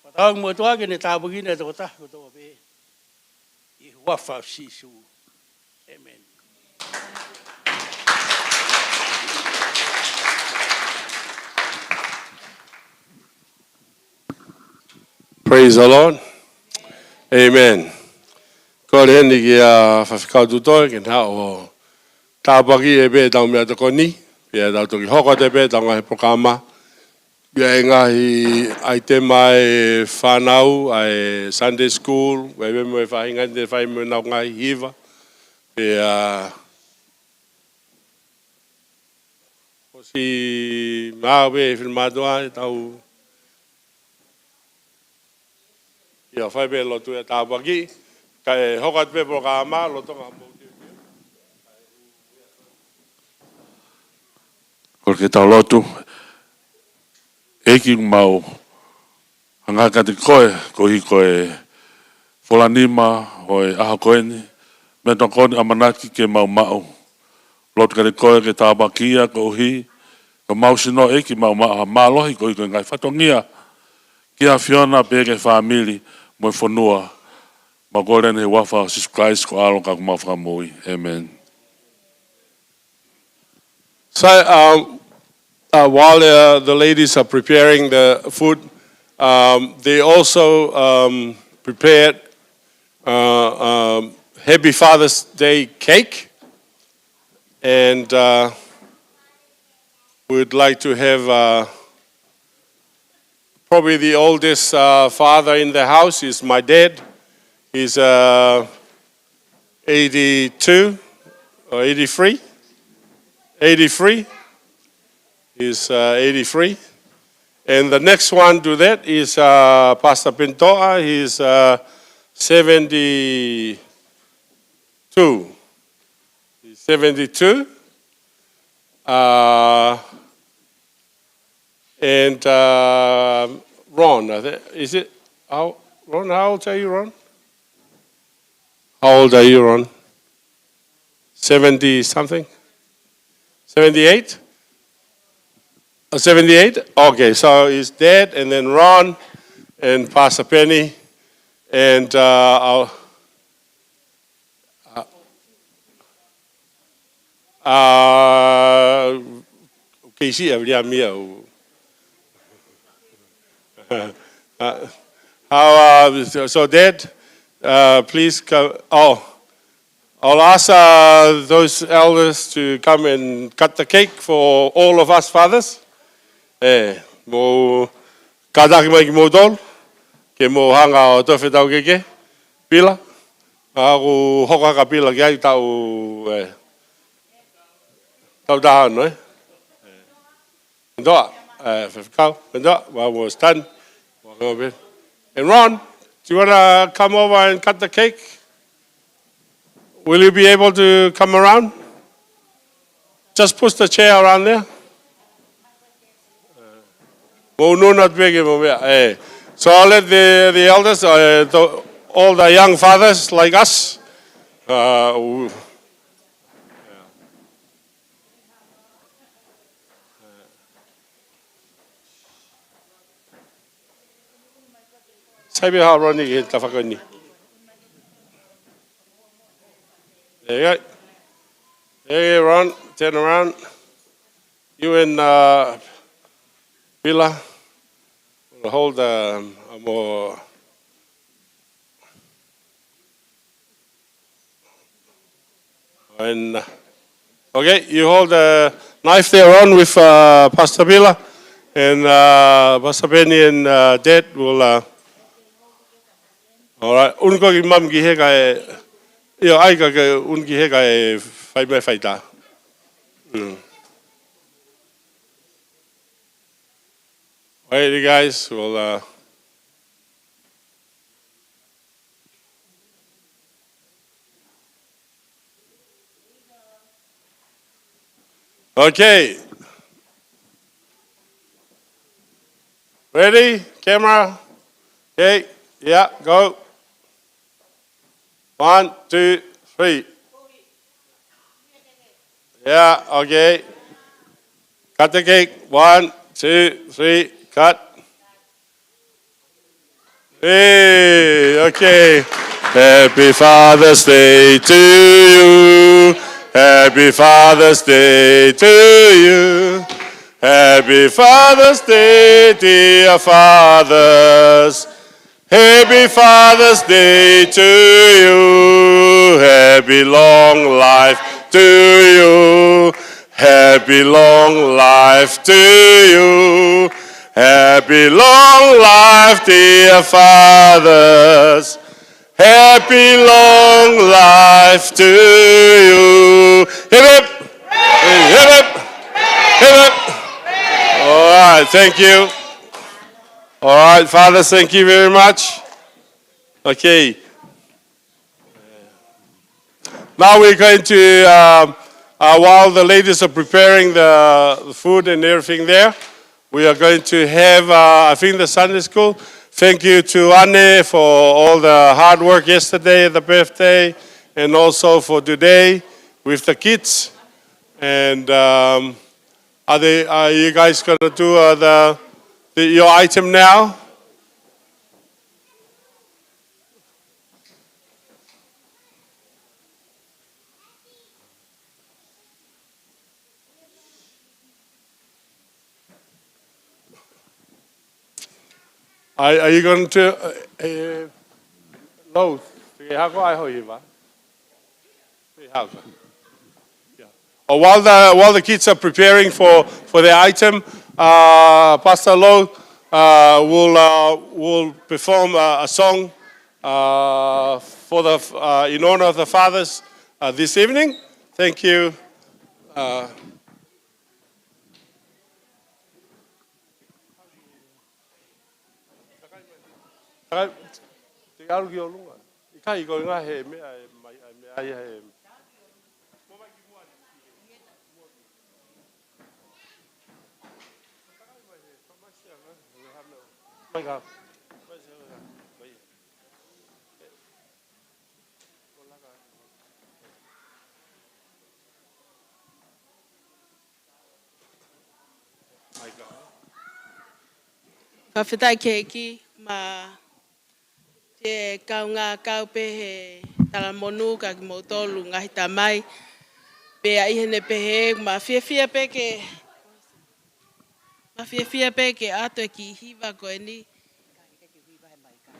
Fakatauange mo e ʻOtua ke ne tāpuekina e tokotaha kotoa pē, ʻi he huafa ʻo Sīsū. ʻĒmeni. Praise the Lord. Amen. Kole heni kia Faifekau Tutoe ke ne haʻu ʻo tāpuakiʻi pē ʻetau meʻatokoni, pea tau toki hoko atu pē ʻetau ngaahi polokalama. Pea ʻi ai e ngaahi ʻaitema ʻa e fānau, ʻa e Sunday school, ʻa e meʻa mo e faʻahinga te fai mo ʻenau ngaahi hiva. Pea ʻosi maʻu pē ʻe he finemātuʻa ʻetau ʻio, fai pē lotu ʻe tāpuakiʻi, kae hoko atu pē polokalama, lolotonga mou tiutiuti. Kole ke tau lotu. ʻEiki, mau hanga kiate koe, koeʻuhi ko e fola nima ʻo e ʻaho ko eni, meʻatokoni ʻamanaki ke mau maʻu. Lotu kiate koe ke tāpuakiʻi ia koeʻuhi ko homau sino, ʻEiki, mau maʻu ha mālohi koeʻuhi ko e ngaahi fatongia ki he ʻAfiona pea ki he fāmili mo e fonua. Mau kole eni he huafa ʻo Sīsū Kalaisi ko ho ʻAlo ka ko homau Fakamoʻui. ʻĒmeni. So, um, uh, while uh, the ladies are preparing the food, um, they also um, prepared uh, um, Happy Father's Day cake, and uh, we'd like to have uh, probably the oldest uh, father in the house is my dad. He's uh, eighty-two or eighty-three. eighty-three. He's uh, eighty-three. And the next one to that is uh, Pastor Pintoa. He's uh, seventy-two. He's seventy-two. Uh, and uh, Ron, I think, is it? How, Ron, how old are you, Ron? How old are you, Ron? Seventy something? Seventy-eight? Uh, seventy-eight? Okay, so he's dad, and then Ron, and Pastor Penny, and uh, our, uh, uh, Casey, uh, yeah, me, uh, uh, how, uh, so, so dad, uh, please come. Oh, I'll ask uh, those elders to come and cut the cake for all of us fathers. ʻE, mou kātaki mai kimoutolu ke mou hanga ʻo toʻo e fetaulaki. Pila, ʻa ʻoku hoko hake ʻa Pila ki ai taʻu, ʻe, taʻu taha ono, ʻe? Pintoa, uh, Faifekau, Pintoa, well, was done. And Ron, do you want to come over and cut the cake? Will you be able to come around? Just push the chair around there. Mo unuunu atu pē ke mo meʻa. Eh. So I'll let the, the elders, uh, the, all the young fathers like us, uh, who- Sai pē ha Ronnie ki he tafaʻaki ni. There you go. There you go, Ron. Turn around. You and, uh, Bila will hold the, um, more. And, uh, okay, you hold the knife there on with, uh, Pastor Bila, and, uh, Pastor Benny and, uh, Dad will, uh, all right, ʻunu ko ē ki mami ki he kae, ʻio, ʻai ka ke ʻunu ki he kae fai mai faitā. Mm. All right, you guys, well, uh, okay. Ready? Camera? Okay. Yeah, go. One, two, three. Yeah, okay. Cut the cake. One, two, three, cut. Hey, okay. Happy Father's Day to you. Happy Father's Day to you. Happy Father's Day, dear fathers. Happy Father's Day to you. Happy long life to you. Happy long life to you. Happy long life, dear fathers. Happy long life to you. Hip hip. Hip hip. Hip hip. All right, thank you. All right, Father, thank you very much. Okay. Now we're going to, um, uh, while the ladies are preparing the, the food and everything there, we are going to have, uh, I think, the Sunday school. Thank you to Anne for all the hard work yesterday at the birthday and also for today with the kids. And, um, are they, are you guys gonna do, uh, the, the, your item now? Are, are you going to, uh, uh, Lou, te ke hoko ai hoʻo hiva? Te ke hoko. Yeah. Uh, while the, while the kids are preparing for, for their item, uh, Pastor Lou, uh, will, uh, will perform a, a song, uh, for the, uh, in honor of the fathers, uh, this evening. Thank you. Uh, Takai, te ke ʻalu ki ʻolunga. ʻIkai ko e ngaahi meʻa ʻe mai, ʻe meʻa ia he. Mai ka. Fakafetaʻi ki he ʻEiki, ma te kaungā kau pē he talamonū ka kimoutolu ngaahi tamai. Pea ʻi heʻene pehē, ma fiefia pē ke, ma fiefia pē ke ʻoatu e kiʻi hiva ko eni.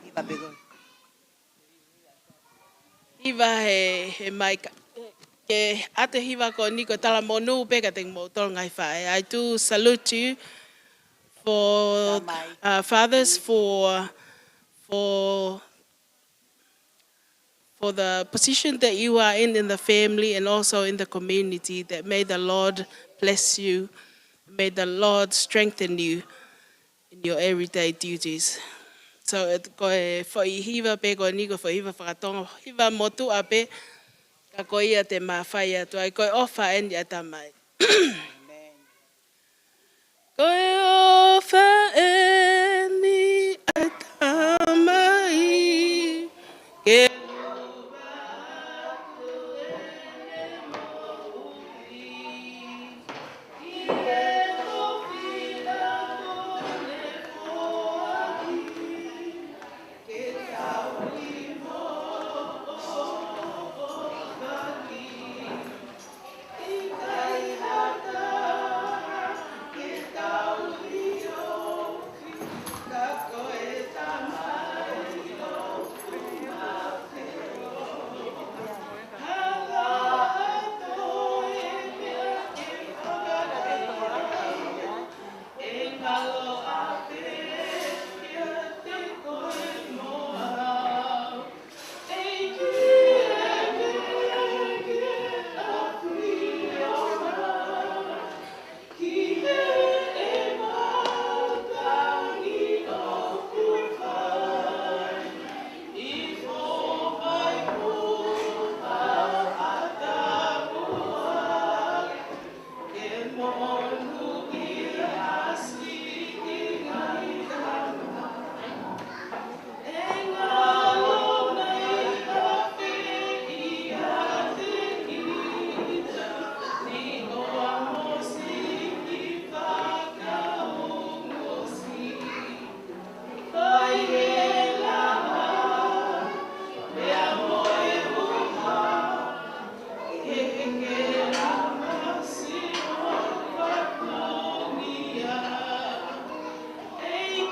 Hiva pē ko. Hiva he, he maika. Ke ʻoatu e hiva ko eni ko e talamonū pē kiate kimoutolu ngaahi faʻē. I do salute you for, uh, fathers, for, for, for the position that you are in, in the family and also in the community, that may the Lord bless you. May the Lord strengthen you in your everyday duties. So, e, ko e foʻi hiva pē ko eni, ko e foʻi hiva faka-Tonga, hiva motuʻa pē, ka ko ia te ma fai atu ai, ko e ʻofa eni ʻa e Tamai. Ko e ʻofa eni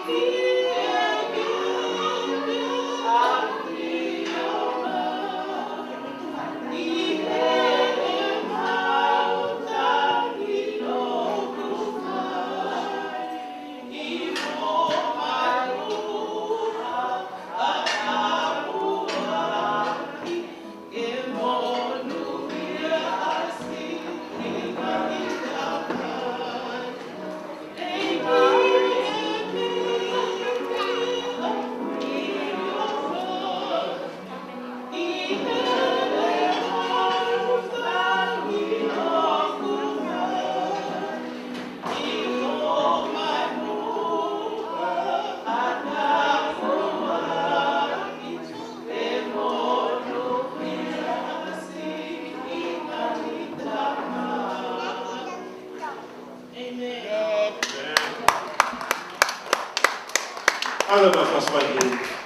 Amen.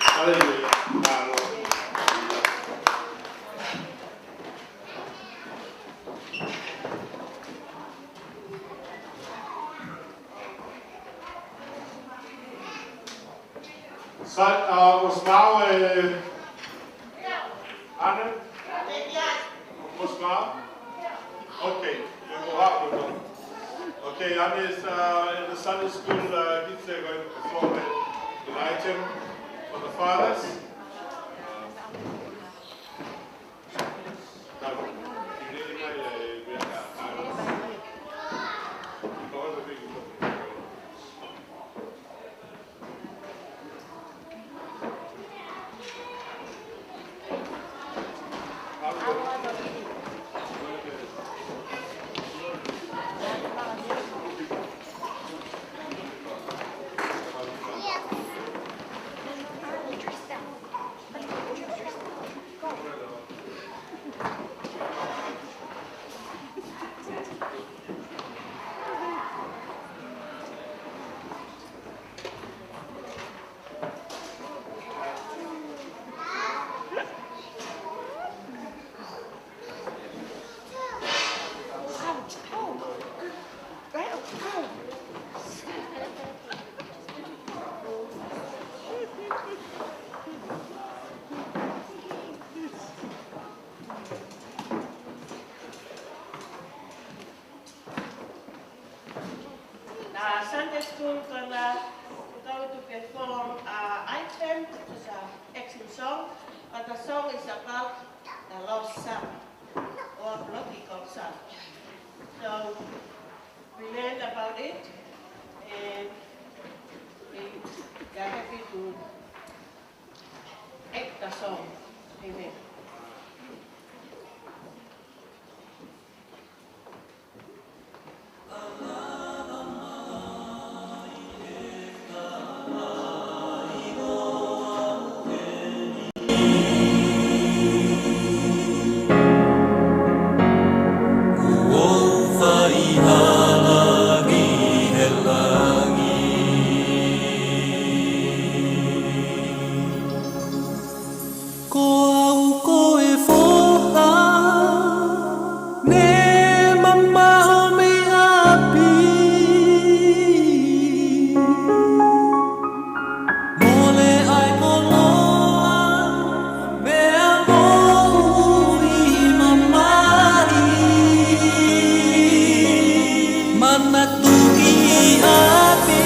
Hallelujah. Sa-, uh, ʻoku smile, eh, Anne? ʻOku smile? Okay. Then we'll have to go. Okay, Anne is, uh, in the Sunday school, uh, kids are going to perform an item for the fathers. Now, Sunday school gonna, we're going to perform an item, which is an action song, but the song is about the lost son or prodigal son. So we learn about it, and we are happy to act the song. Amen. Ko au ko e foha, ne mamaʻo mei ʻapi. Mole ai koloa, meʻa moʻui mamahi. Mana tuki ʻapi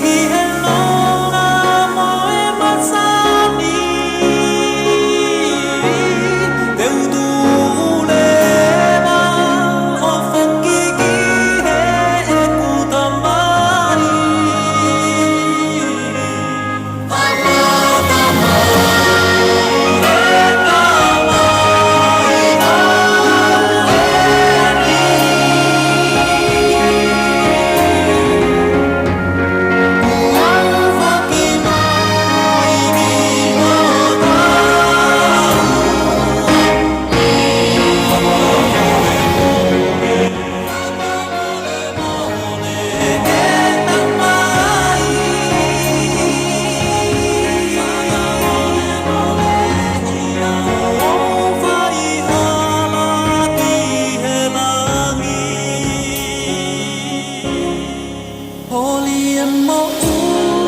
ki he nonga mo e masani. Te u tuʻu leva ʻo foki ki heʻeku tamai. Holi e moʻui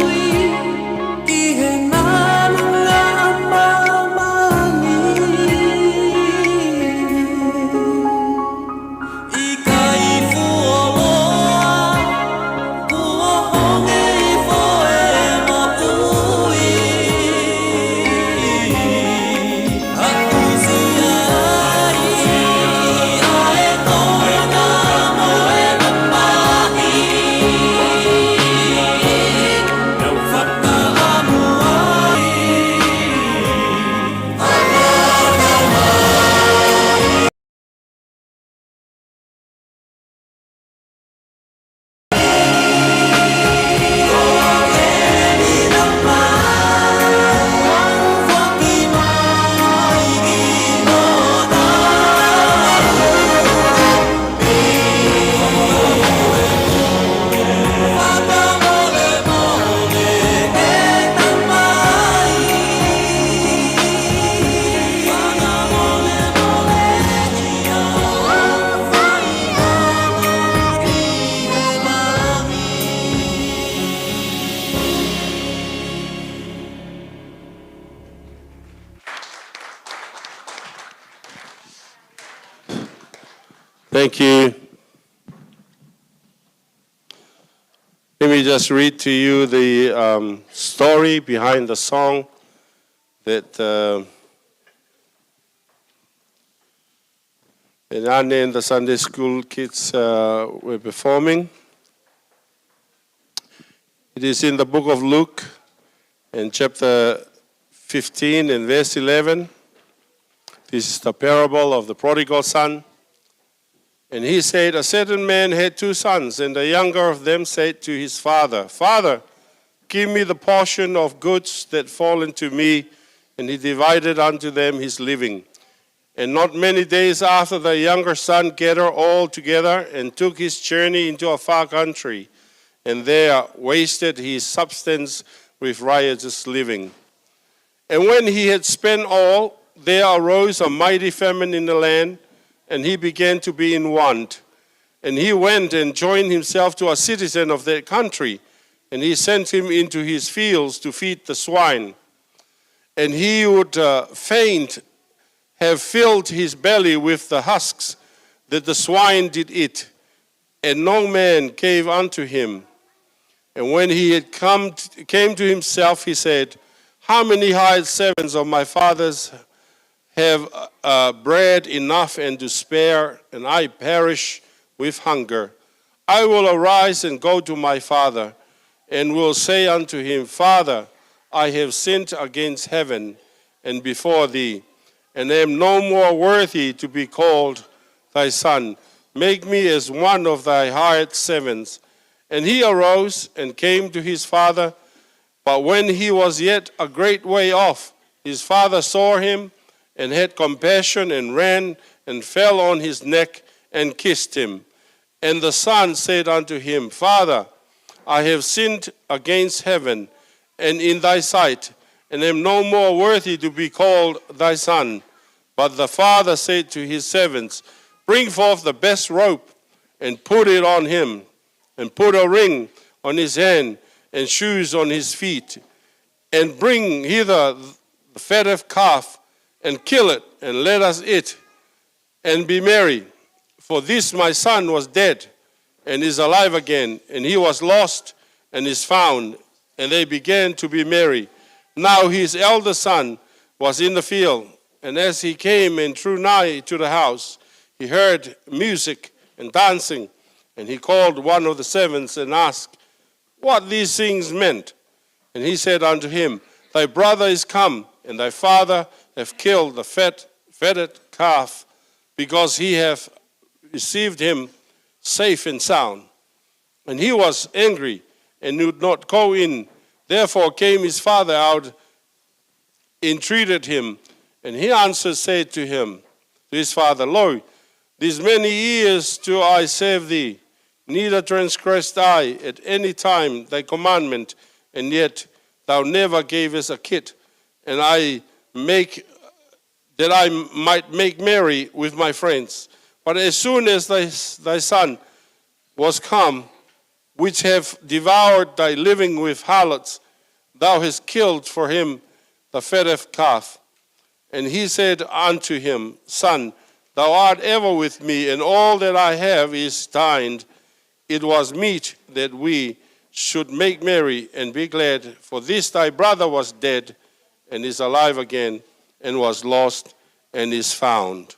Thank you. Let me just read to you the um, story behind the song that uh, Anne and the Sunday school kids uh, were performing. It is in the book of Luke, in chapter fifteen and verse eleven. This is the parable of the prodigal son. And he said, "A certain man had two sons, and the younger of them said to his father, 'Father, give me the portion of goods that fallen to me.' And he divided unto them his living. And not many days after, the younger son gathered all together and took his journey into a far country, and there wasted his substance with riotous living. And when he had spent all, there arose a mighty famine in the land, and he began to be in want. And he went and joined himself to a citizen of that country, and he sent him into his fields to feed the swine. And he would uh, fain have filled his belly with the husks that the swine did eat, and no man gave unto him. And when he had come t- came to himself, he said, 'How many hired servants of my father's have uh, bread enough and to spare, and I perish with hunger? I will arise and go to my father, and will say unto him, Father, I have sinned against heaven and before thee, and am no more worthy to be called thy son. Make me as one of thy hired servants.' And he arose and came to his father. But when he was yet a great way off, his father saw him and had compassion and ran and fell on his neck and kissed him. And the son said unto him, Father, I have sinned against heaven and in thy sight, and am no more worthy to be called thy son. But the father said to his servants, Bring forth the best robe and put it on him, and put a ring on his hand and shoes on his feet, and bring hither the fatted calf, and kill it, and let us eat and be merry. For this my son was dead and is alive again, and he was lost and is found. And they began to be merry. Now his elder son was in the field, and as he came and drew nigh to the house, he heard music and dancing. And he called one of the servants and asked what these things meant. And he said unto him, Thy brother is come, and thy father hath killed the fat, fatted calf, because he hath received him safe and sound. And he was angry, and would not go in. Therefore came his father out, entreated him. And he answered, said to him, to his father, Lo, these many years do I serve thee, neither transgressed I at any time thy commandment, and yet thou never gavest a kid, and I make that I might make merry with my friends. But as soon as thy, thy son was come, which have devoured thy living with harlots, thou hast killed for him the fatted calf. And he said unto him, Son, thou art ever with me, and all that I have is thine. It was meet that we should make merry and be glad, for this thy brother was dead and is alive again, and was lost and is found.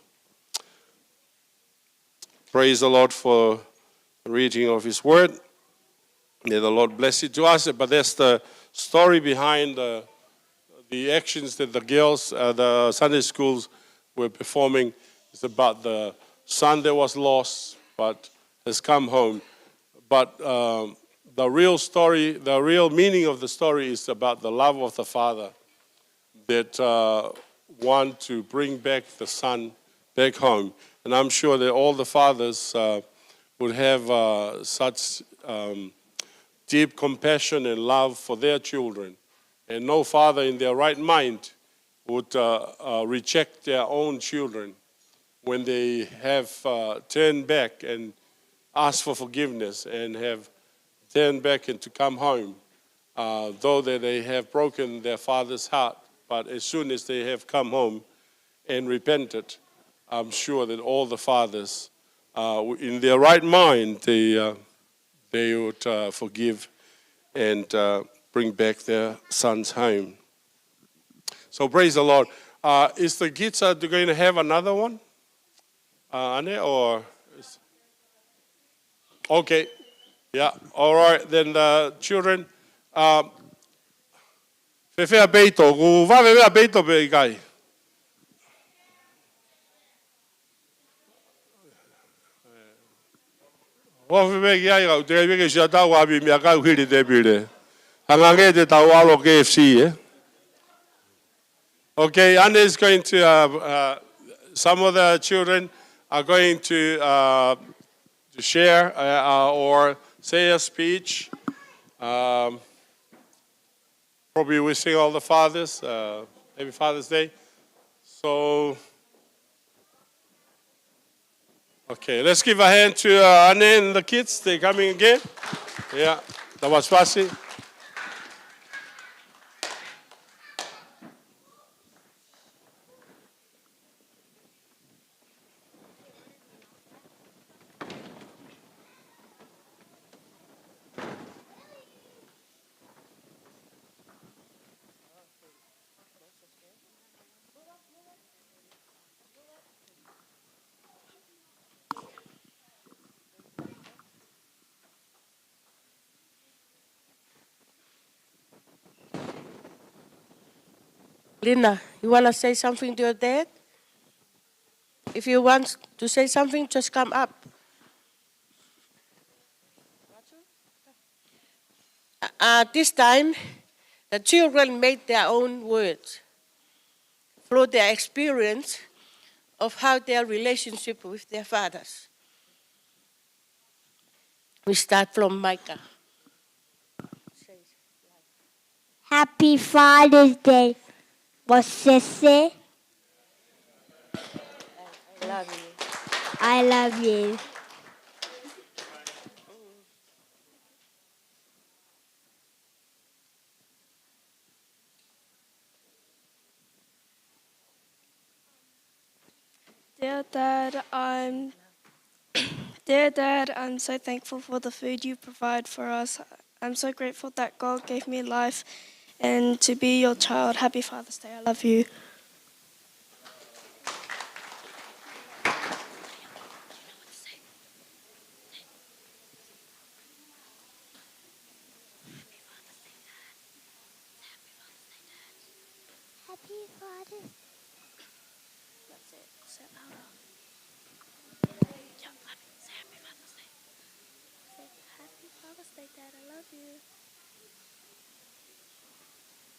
Praise the Lord for the reading of his word. May the Lord bless it to us. But that's the story behind the, the actions that the girls, uh, the Sunday schools were performing. It's about the son that was lost but has come home. But, um, the real story, the real meaning of the story is about the love of the father that, uh, want to bring back the son back home. And I'm sure that all the fathers, uh, would have, uh, such, um, deep compassion and love for their children. And no father in their right mind would, uh, uh, reject their own children when they have, uh, turned back and asked for forgiveness and have turned back and to come home, uh, though that they have broken their father's heart. But as soon as they have come home and repented, I'm sure that all the fathers, uh, in their right mind, they, uh, they would, uh, forgive and, uh, bring back their sons home. So praise the Lord. Uh, is the kids, uh, going to have another one? Uh, Ane, or is, okay. Yeah. All right. Then the children. Um, fēfē ʻa peito? Kuo vave ʻa peito pe ʻikai? Ua fēfē ki ai kau te kai peke sia tau api mia kau hili te pile. Hanga ange te tau ʻalu ki K F C, eh? Okay, Anne is going to, uh, uh, some of the children are going to, uh, to share, uh, uh, or say a speech. Um, probably wishing all the fathers, uh, happy Father's Day. So, okay, let's give a hand to, uh, Anne and the kids. They're coming again. Yeah, that was fast. Lina, you wanna say something to your dad? If you want to say something, just come up. Uh, this time, the children made their own words through their experience of how their relationship with their fathers. We start from Micah. Happy Father's Day, Mosese. I love you. I love you. Dear Dad, I'm, dear Dad, I'm so thankful for the food you provide for us. I'm so grateful that God gave me life and to be your child. Happy Father's Day. I love you. Happy Father's Day. That's it. Say it louder. Jump, clap. Say Happy Father's Day. Say, "Happy Father's Day, Dad. I love you."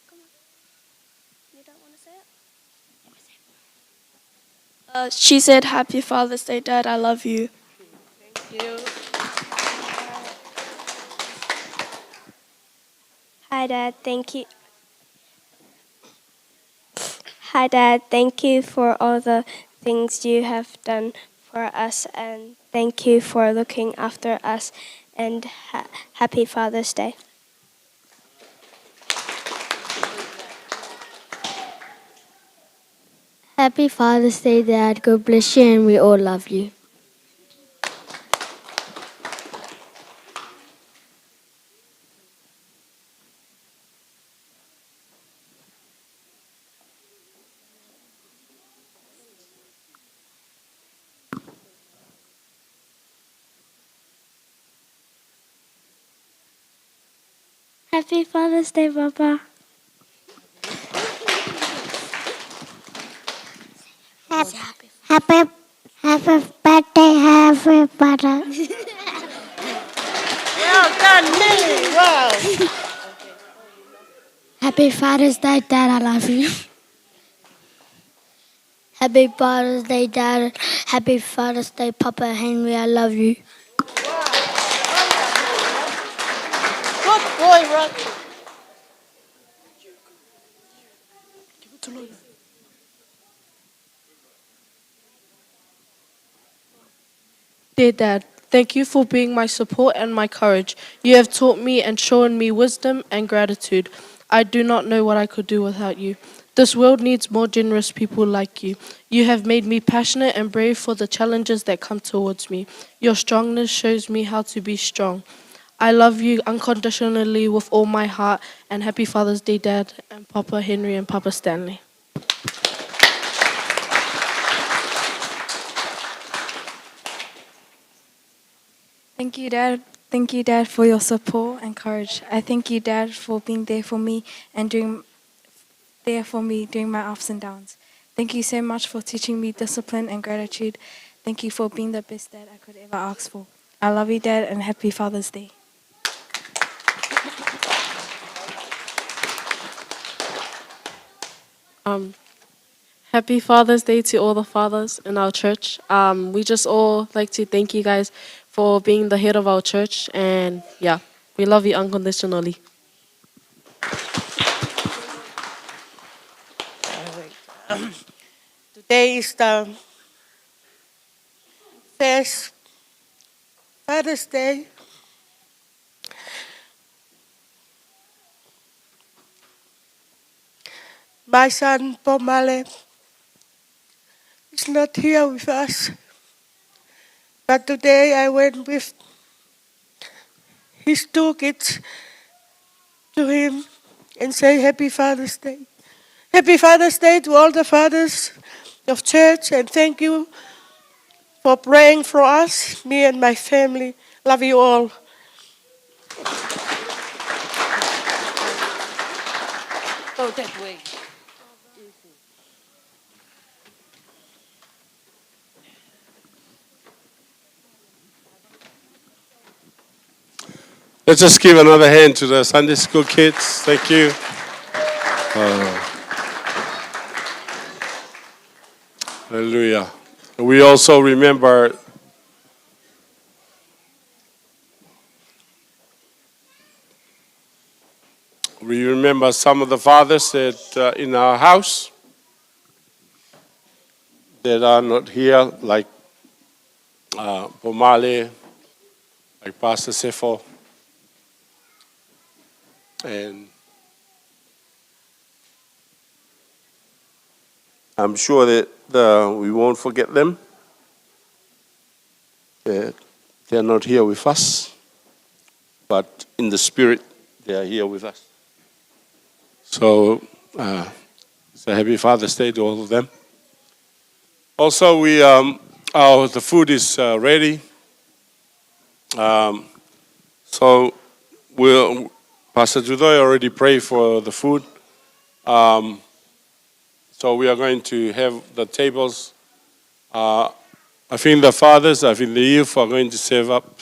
Come on. You don't wanna say it? Uh, she said, "Happy Father's Day, Dad. I love you." Thank you. Hi, Dad. Thank you. Hi, Dad. Thank you for all the things you have done for us, and thank you for looking after us, and ha-, happy Father's Day. Happy Father's Day, Dad. God bless you, and we all love you. Happy Father's Day, Papa. Happy, happy, happy birthday, happy birthday. Well done, Millie. Wow. Happy Father's Day, Dad. I love you. Happy Father's Day, Dad. Happy Father's Day, Papa Henry. I love you. Good boy, Rocky. Dear Dad, thank you for being my support and my courage. You have taught me and shown me wisdom and gratitude. I do not know what I could do without you. This world needs more generous people like you. You have made me passionate and brave for the challenges that come towards me. Your strongness shows me how to be strong. I love you unconditionally with all my heart, and happy Father's Day, Dad, and Papa Henry and Papa Stanley. Thank you, Dad. Thank you, Dad, for your support and courage. I thank you, Dad, for being there for me and during, there for me during my ups and downs. Thank you so much for teaching me discipline and gratitude. Thank you for being the best dad I could ever ask for. I love you, Dad, and happy Father's Day. Um, Happy Father's Day to all the fathers in our church. Um, we just all like to thank you guys for being the head of our church, and yeah, we love you unconditionally. Today is the first Father's Day. My son, Pomale, is not here with us, but today I went with his two kids to him and say, "Happy Father's Day." Happy Father's Day to all the fathers of church, and thank you for praying for us, me and my family. Love you all. Go that way. Let's just give another hand to the Sunday school kids. Thank you. Uh, hallelujah. We also remember, we remember some of the fathers that, uh, in our house that are not here, like, uh, Pomale, like Pastor Sefo, and I'm sure that, uh, we won't forget them. They're, they're not here with us, but in the spirit, they are here with us. So, uh, it's a happy Father's Day to all of them. Also, we, um, our, the food is, uh, ready. Um, so, we'll, Pastor Judoi already prayed for the food. Um, so we are going to have the tables. Uh, I think the fathers, I think the youth are going to serve up.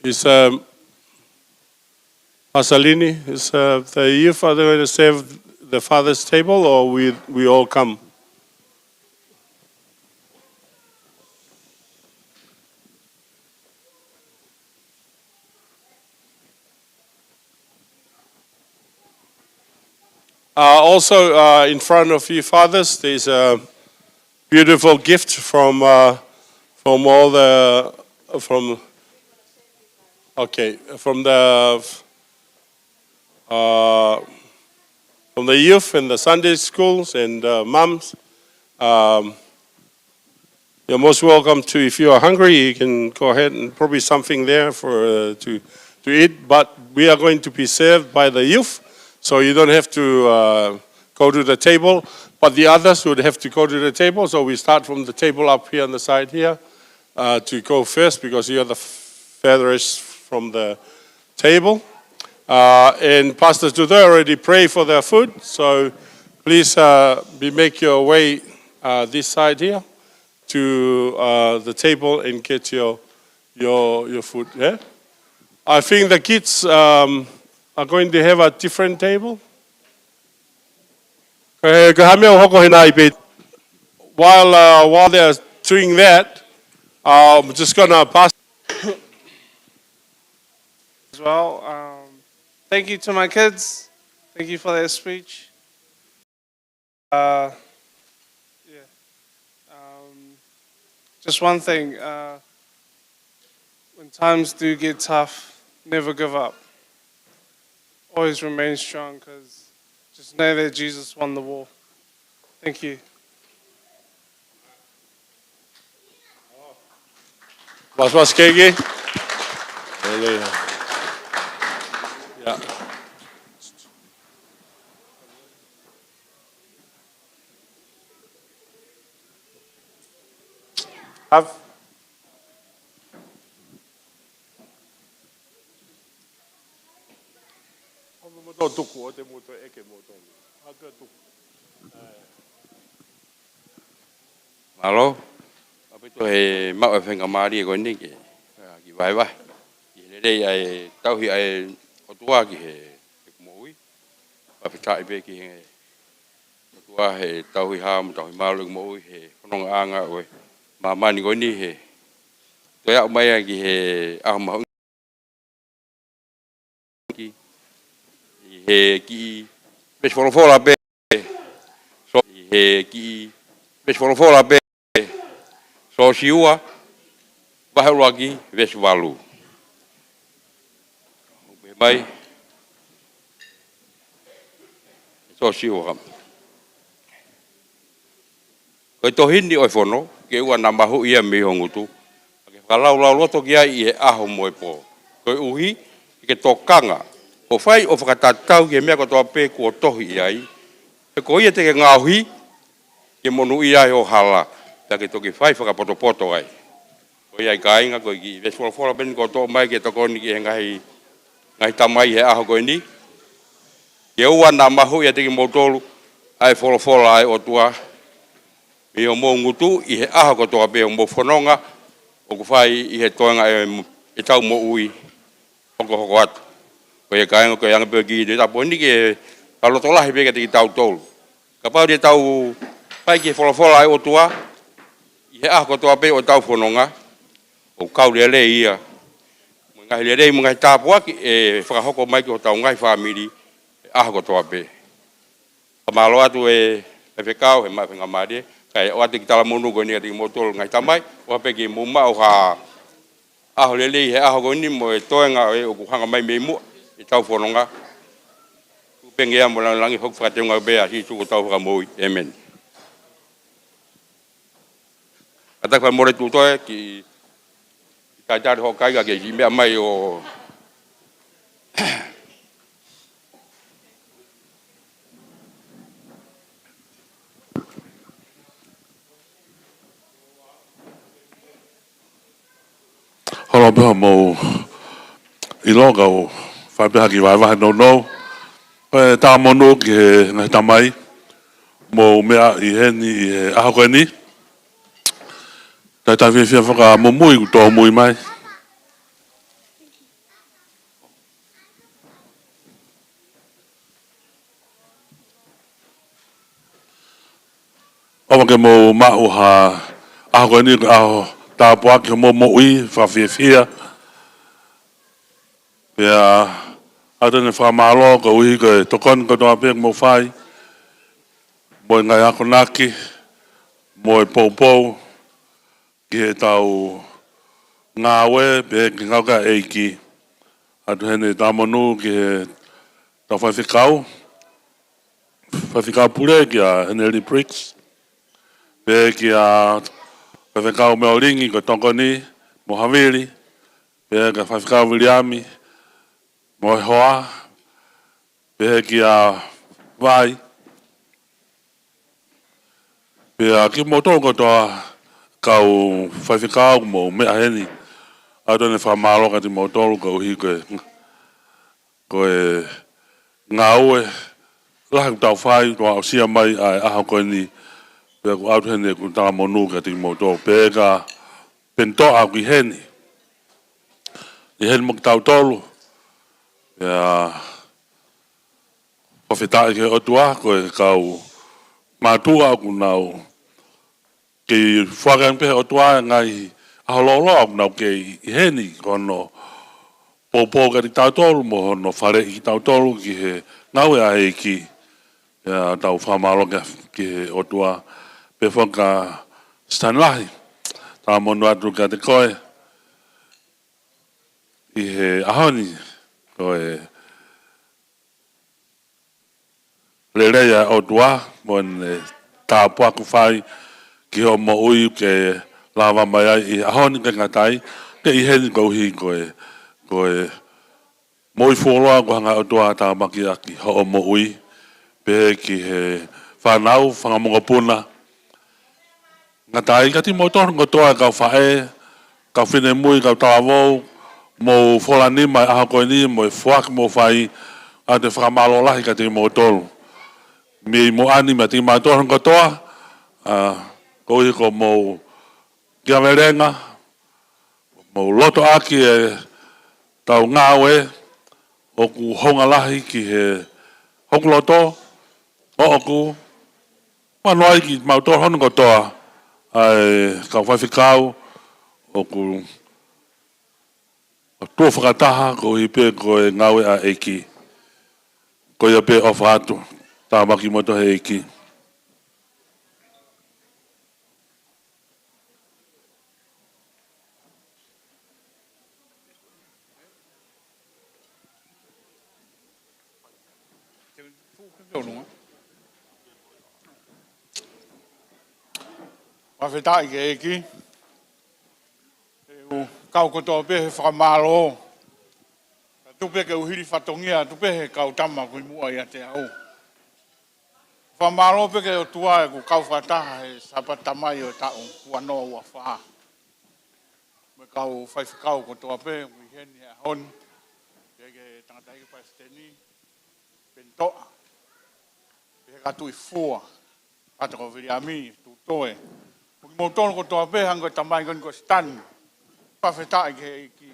Is, um, Pasalini, is, uh, the youth, are they going to serve the father's table, or we, we all come? Uh, also, uh, in front of you fathers, there's a beautiful gift from, uh, from all the, from, okay, from the, uh, from the youth and the Sunday schools and, uh, mums. Um, you're most welcome to, if you are hungry, you can go ahead and probably something there for, uh, to, to eat. But we are going to be served by the youth, so you don't have to, uh, go to the table. But the others would have to go to the table, so we start from the table up here on the side here, uh, to go first, because you're the furthest from the table. Uh, and Pastor Tuto already prayed for their food, so please, uh, be make your way, uh, this side here to, uh, the table and get your, your, your food. Yeah, I think the kids, um, are going to have a different table. Ko e, ko e hā e meʻa ʻoku hoko heni pē. While, uh, while they're doing that, uh, I'm just gonna pass as well. Um, thank you to my kids. Thank you for their speech. Uh, yeah. Um, just one thing. Uh, when times do get tough, never give up. Always remain strong, 'cause just know that Jesus won the war. Thank you. Vasavasi, Keiki. Haleluia. Yeah. Have. Mo tuku, ʻoua te mou ʻeke mo tuku. Mālō. ʻApito he maʻu e faingamālie ko eni ke, ā, kiʻi vahevahe ʻi he lelei ʻa e tauhi ʻa e ʻOtua ki he, he moʻui. Fakafetaʻi pē ki he ʻOtua he tauhi hā mo tauhi mālōlō ʻeku moʻui he fonongaʻanga ʻo e māmani ko eni he toe aʻu mai ai ki he ʻaho mahuʻinga ʻi he kiʻi veesi folofola pē. So, ʻi he kiʻi veesi folofola pē. Siosiua, vahe ʻuluaki, veesi valu. Pehē mai, Siosiua. Ko e tohi ni ʻo e fono, ke ʻoua naʻa mahuʻi ia mei ho ngutu, ka ke fakalaulauloto ki ai ʻi he ʻaho mo e pō. Koeʻuhi ke ke tokanga, ʻo fai ʻo fakatatau ki he meʻa kotoa pē kuo tohi ʻi ai. He ko ia te ke ngaohi, ke monūʻia ai ho hala, pea ke toki fai fakapotopoto ai. Ko ia ai kāinga, ko e kiʻi veesi folofola pē eni kuo toʻo mai ke tokoni ki he ngaahi, ngaahi tamai he ʻaho ko eni. Ke ʻoua naʻa mahuʻi ʻiate kimoutolu ʻa e folofola ʻa e ʻOtua mei homou ngutu ʻi he ʻaho kotoa pē ʻoku mou fononga, ʻoku fai ʻi he toenga ʻe, ʻetau moʻui hokohoko atu. Ko ia ai kāinga, ko e anga pē ʻo e kiʻi tapu ni ke fakalotolahi pē kiate kitautolu. Kapau te tau fai ki he folofola ʻa e ʻOtua ʻi he ʻaho kotoa pē ʻo ʻetau fononga, ʻoku kau lelei ia mo e ngaahi lelei mo e ngaahi tāpuaki ʻe fakahoko mai ki hotau ngaahi fāmili he ʻaho kotoa pē. Fakamālō atu e, e faifekau he maʻu e faingamālie, kae ʻoatu e kiʻi talamonū ko eni kiate kimoutolu ngaahi tamai, ʻofa pē ke mou maʻu ha ʻaho lelei he ʻaho ko eni mo e toenga ʻo e ʻoku hanga mai mei muʻa ʻetau fononga. Tuʻu pē ngeia mo langilangi, hoko fakateunga pē ʻa Sīsū ko hotau Fakamoʻui. ʻĒmeni. Kātaki fakamole Tuʻi Tuʻi, kiʻi talitali hoʻo kai ka ke siʻi meʻa mai ʻo Holo pē hoʻomou ʻilo kau fai pē ha kiʻi vahevahe nounou. Ko e talamonū ki he ngaahi tamai mou meʻa ʻi heni ʻi he ʻaho ko eni. Talitali fiefia fakamumui kuo tōmui mai. ʻOfa ke mou maʻu ha ʻaho ko eni ko e ʻaho tāpuaki ki homou moʻui, fakafiefia. Pea ʻoatu ʻeni e fakamālō koeʻuhi ko e tokoni kotoa pē kuo mou fai, mo e ngaahi akonaki, mo e poupou ki heʻetau ngāue, pea ki he ngāue ʻa e ʻEiki. ʻOatu heni e talamonū ki heʻetau faifekau, Faifekau Pule kia Henry Briggs, pea kia Faifekau Meolingi ko e tokoni mo Havili, pea kia Faifekau Viliami mo e hoa, pea kia Vai, pea kimoutolu kotoa kau faifekau mou meʻa heni. ʻOatu ʻeni e fakamālō kiate kimoutolu koeʻuhi ko e ko e ngāue lahi ʻoku tau fai, ʻoku aʻusia mai ʻa e ʻaho ko eni, pea ʻoku ʻoatu heni ʻeku talamonū kiate kimoutolu, pea kia Penitoʻa ʻoku ʻi heni, ʻi heni mo kitautolu, pea fakafetaʻi ki he ʻOtua, ko e kau mātuʻa ʻoku nau kei foaki ange pē ʻe he ʻOtua e ngaahi ʻaho lōloa ʻoku nau kei ʻi heni, ko hono poupou kiate kitautolu mo hono faleʻi kitautolu ki he ngāue ʻa e ʻEiki. Pea tau fakamālō ki he, ki he ʻOtua, pea foki kia Sitani Lahi, talamonū atu kiate koe ʻi he ʻaho ni, ko e lelei ʻa e ʻOtua mo ʻene tāpuaki ʻoku fai ki hoʻo moʻui ke lava mai ai ʻi he ʻaho ni, ʻikai ngata ai, ke ʻi heni koeʻuhi ko e, ko e moʻui fuoloa kuo hanga ʻe he ʻOtua ʻo tāmateʻi ʻaki hoʻo moʻui, pehē ki he fānau, fanga mokopuna, ngata ai kiate kimoutolu kotoa e kau faʻē, kau finemui, kau talavou, mou fola nima he ʻaho ko eni mo e foaki ʻoku mou fai, ʻoatu e fakamālō lahi kiate kimoutolu. Mei muʻa ni meiate kimautolu kotoa, ʻa, koeʻuhi ko hoʻomou kiavelenga, mou lotoʻaki ʻetau ngāue, ʻoku hounga lahi ki he, hoku loto, ʻoku ou ʻoatu ai kiate kimautolu hono kotoa ʻa e kau faifekau ʻoku tuʻu fakataha koeʻuhi pē ko e ngāue ʻa e ʻEiki. Ko ia pē ʻofa atu, tāmateʻi kimoutolu ʻe he ʻEiki. Fakafetaʻi ki he ʻEiki. Te u kau kotoa pē he fakamālō. Ka tuku pē ke u hili fatongia atu pē he kau tama ʻoku ʻi muʻa ʻiate au. Fakamālō pē ki he ʻOtua ʻeku kau fakataha he Sāpate Tamai ʻo e taʻu ua noa ua fā. Mo e kau faifekau kotoa pē ʻoku ʻi heni he ʻaho ni. Pehē ki he tangataʻeiki palesiteni, Penitoʻa. Pehē kia Tuʻifua, Pātoko Viliami, Tuʻutoe. Mo kimoutolu kotoa pē hangē ko e tamai ko eni ko Sitani. Fakafetaʻi ki he ʻEiki.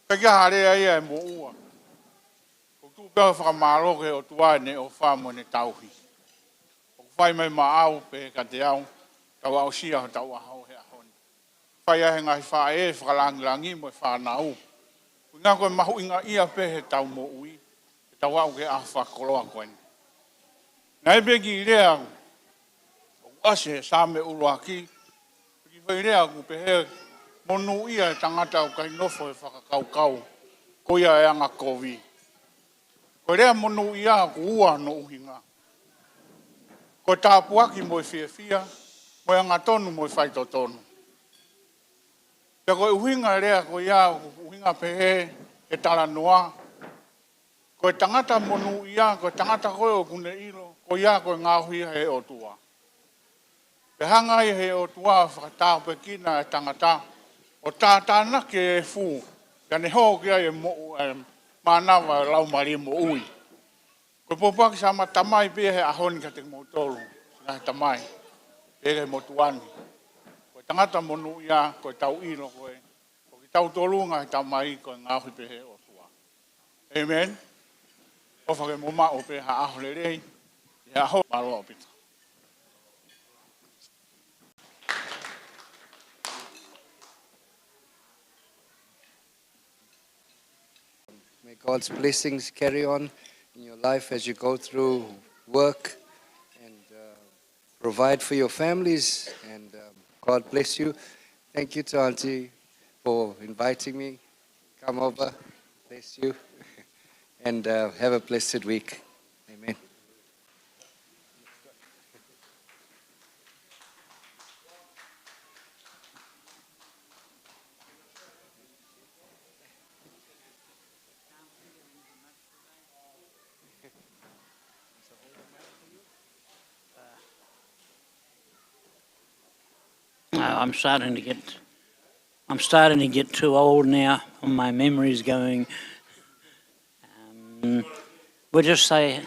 ʻIkai ke ʻi ai ha lea ia ʻe moʻua. ʻOku ou tuʻu pē ʻo fakamālō ki he ʻOtua ʻene ʻofa mo ʻene tauhi ʻoku fai mai maʻau pea kiate au, tau aʻusia hotau ʻaho he ʻaho ni. Fai ai ʻe he ngaahi faʻē fakalāngilangi mo e fānau. Ko e ʻuhinga ko e mahuʻinga ia pē heʻetau moʻui, heʻetau aʻu ki he ʻaho fakakoloa ko eni. Naʻe ʻi ai pē kiʻi lea ʻoku ʻasi he Saame ʻuluaki, kiʻi foʻi lea ʻoku pehē, monūʻia e tangata ʻoku ʻikai nofo he fakakaukau, ko ia ʻe angakovi. Ko e lea monūʻia ʻoku ua hono ʻuhinga. Ko e tāpuaki mo e fiefia, mo e angatonu mo e faitotonu. Pea ko e ʻuhinga e lea ko ia, ʻuhinga pehē he talanoa, ko e tangata monūʻia, ko e tangata ko ē ʻoku ne ʻilo, ko ia ko e ngaohi ia ʻe he ʻOtua. Pea hanga ai ʻe he ʻOtua ʻo fakatāpuekina e tangata, ʻo tātānaki e efu, pea ne hoko ki ai e moʻu, e mānava e laumālie moʻui. Ko e pōpoaki Sāpate Tamai pē ia he ʻaho ni kiate kimoutolu, ngaahi tamai, pehē ki he motuʻa ni. Ko e tangata monūʻia, ko ʻetau ʻilo ko ē, ko kitautolu ngaahi tamai, ko e ngaohi pē ʻe he ʻOtua. ʻĒmeni. ʻOfa ke mou maʻu pē ha ʻaho lelei, he ʻaho mālō ʻaupito. May God's blessings carry on in your life as you go through work and, uh, provide for your families. And, um, God bless you. Thank you to Auntie for inviting me. Come over. Bless you. And, uh, have a blessed week. Amen. Uh, I'm starting to get, I'm starting to get too old now. My memory's going. Um, Mm. We'll just say,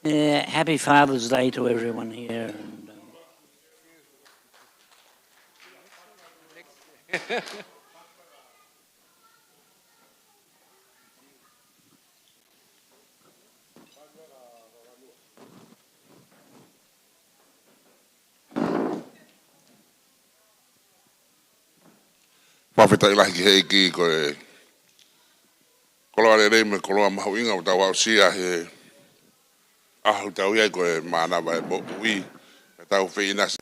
uh, Happy Father's Day to everyone here. And, um, Fakafetaʻi lahi ki he ʻEiki, ko e koloa lelei mo e koloa mahuʻinga ʻoku tau aʻusia he ʻaho ʻoku tau ʻi ai, ko e mānava e moʻui. Ka tau feinasi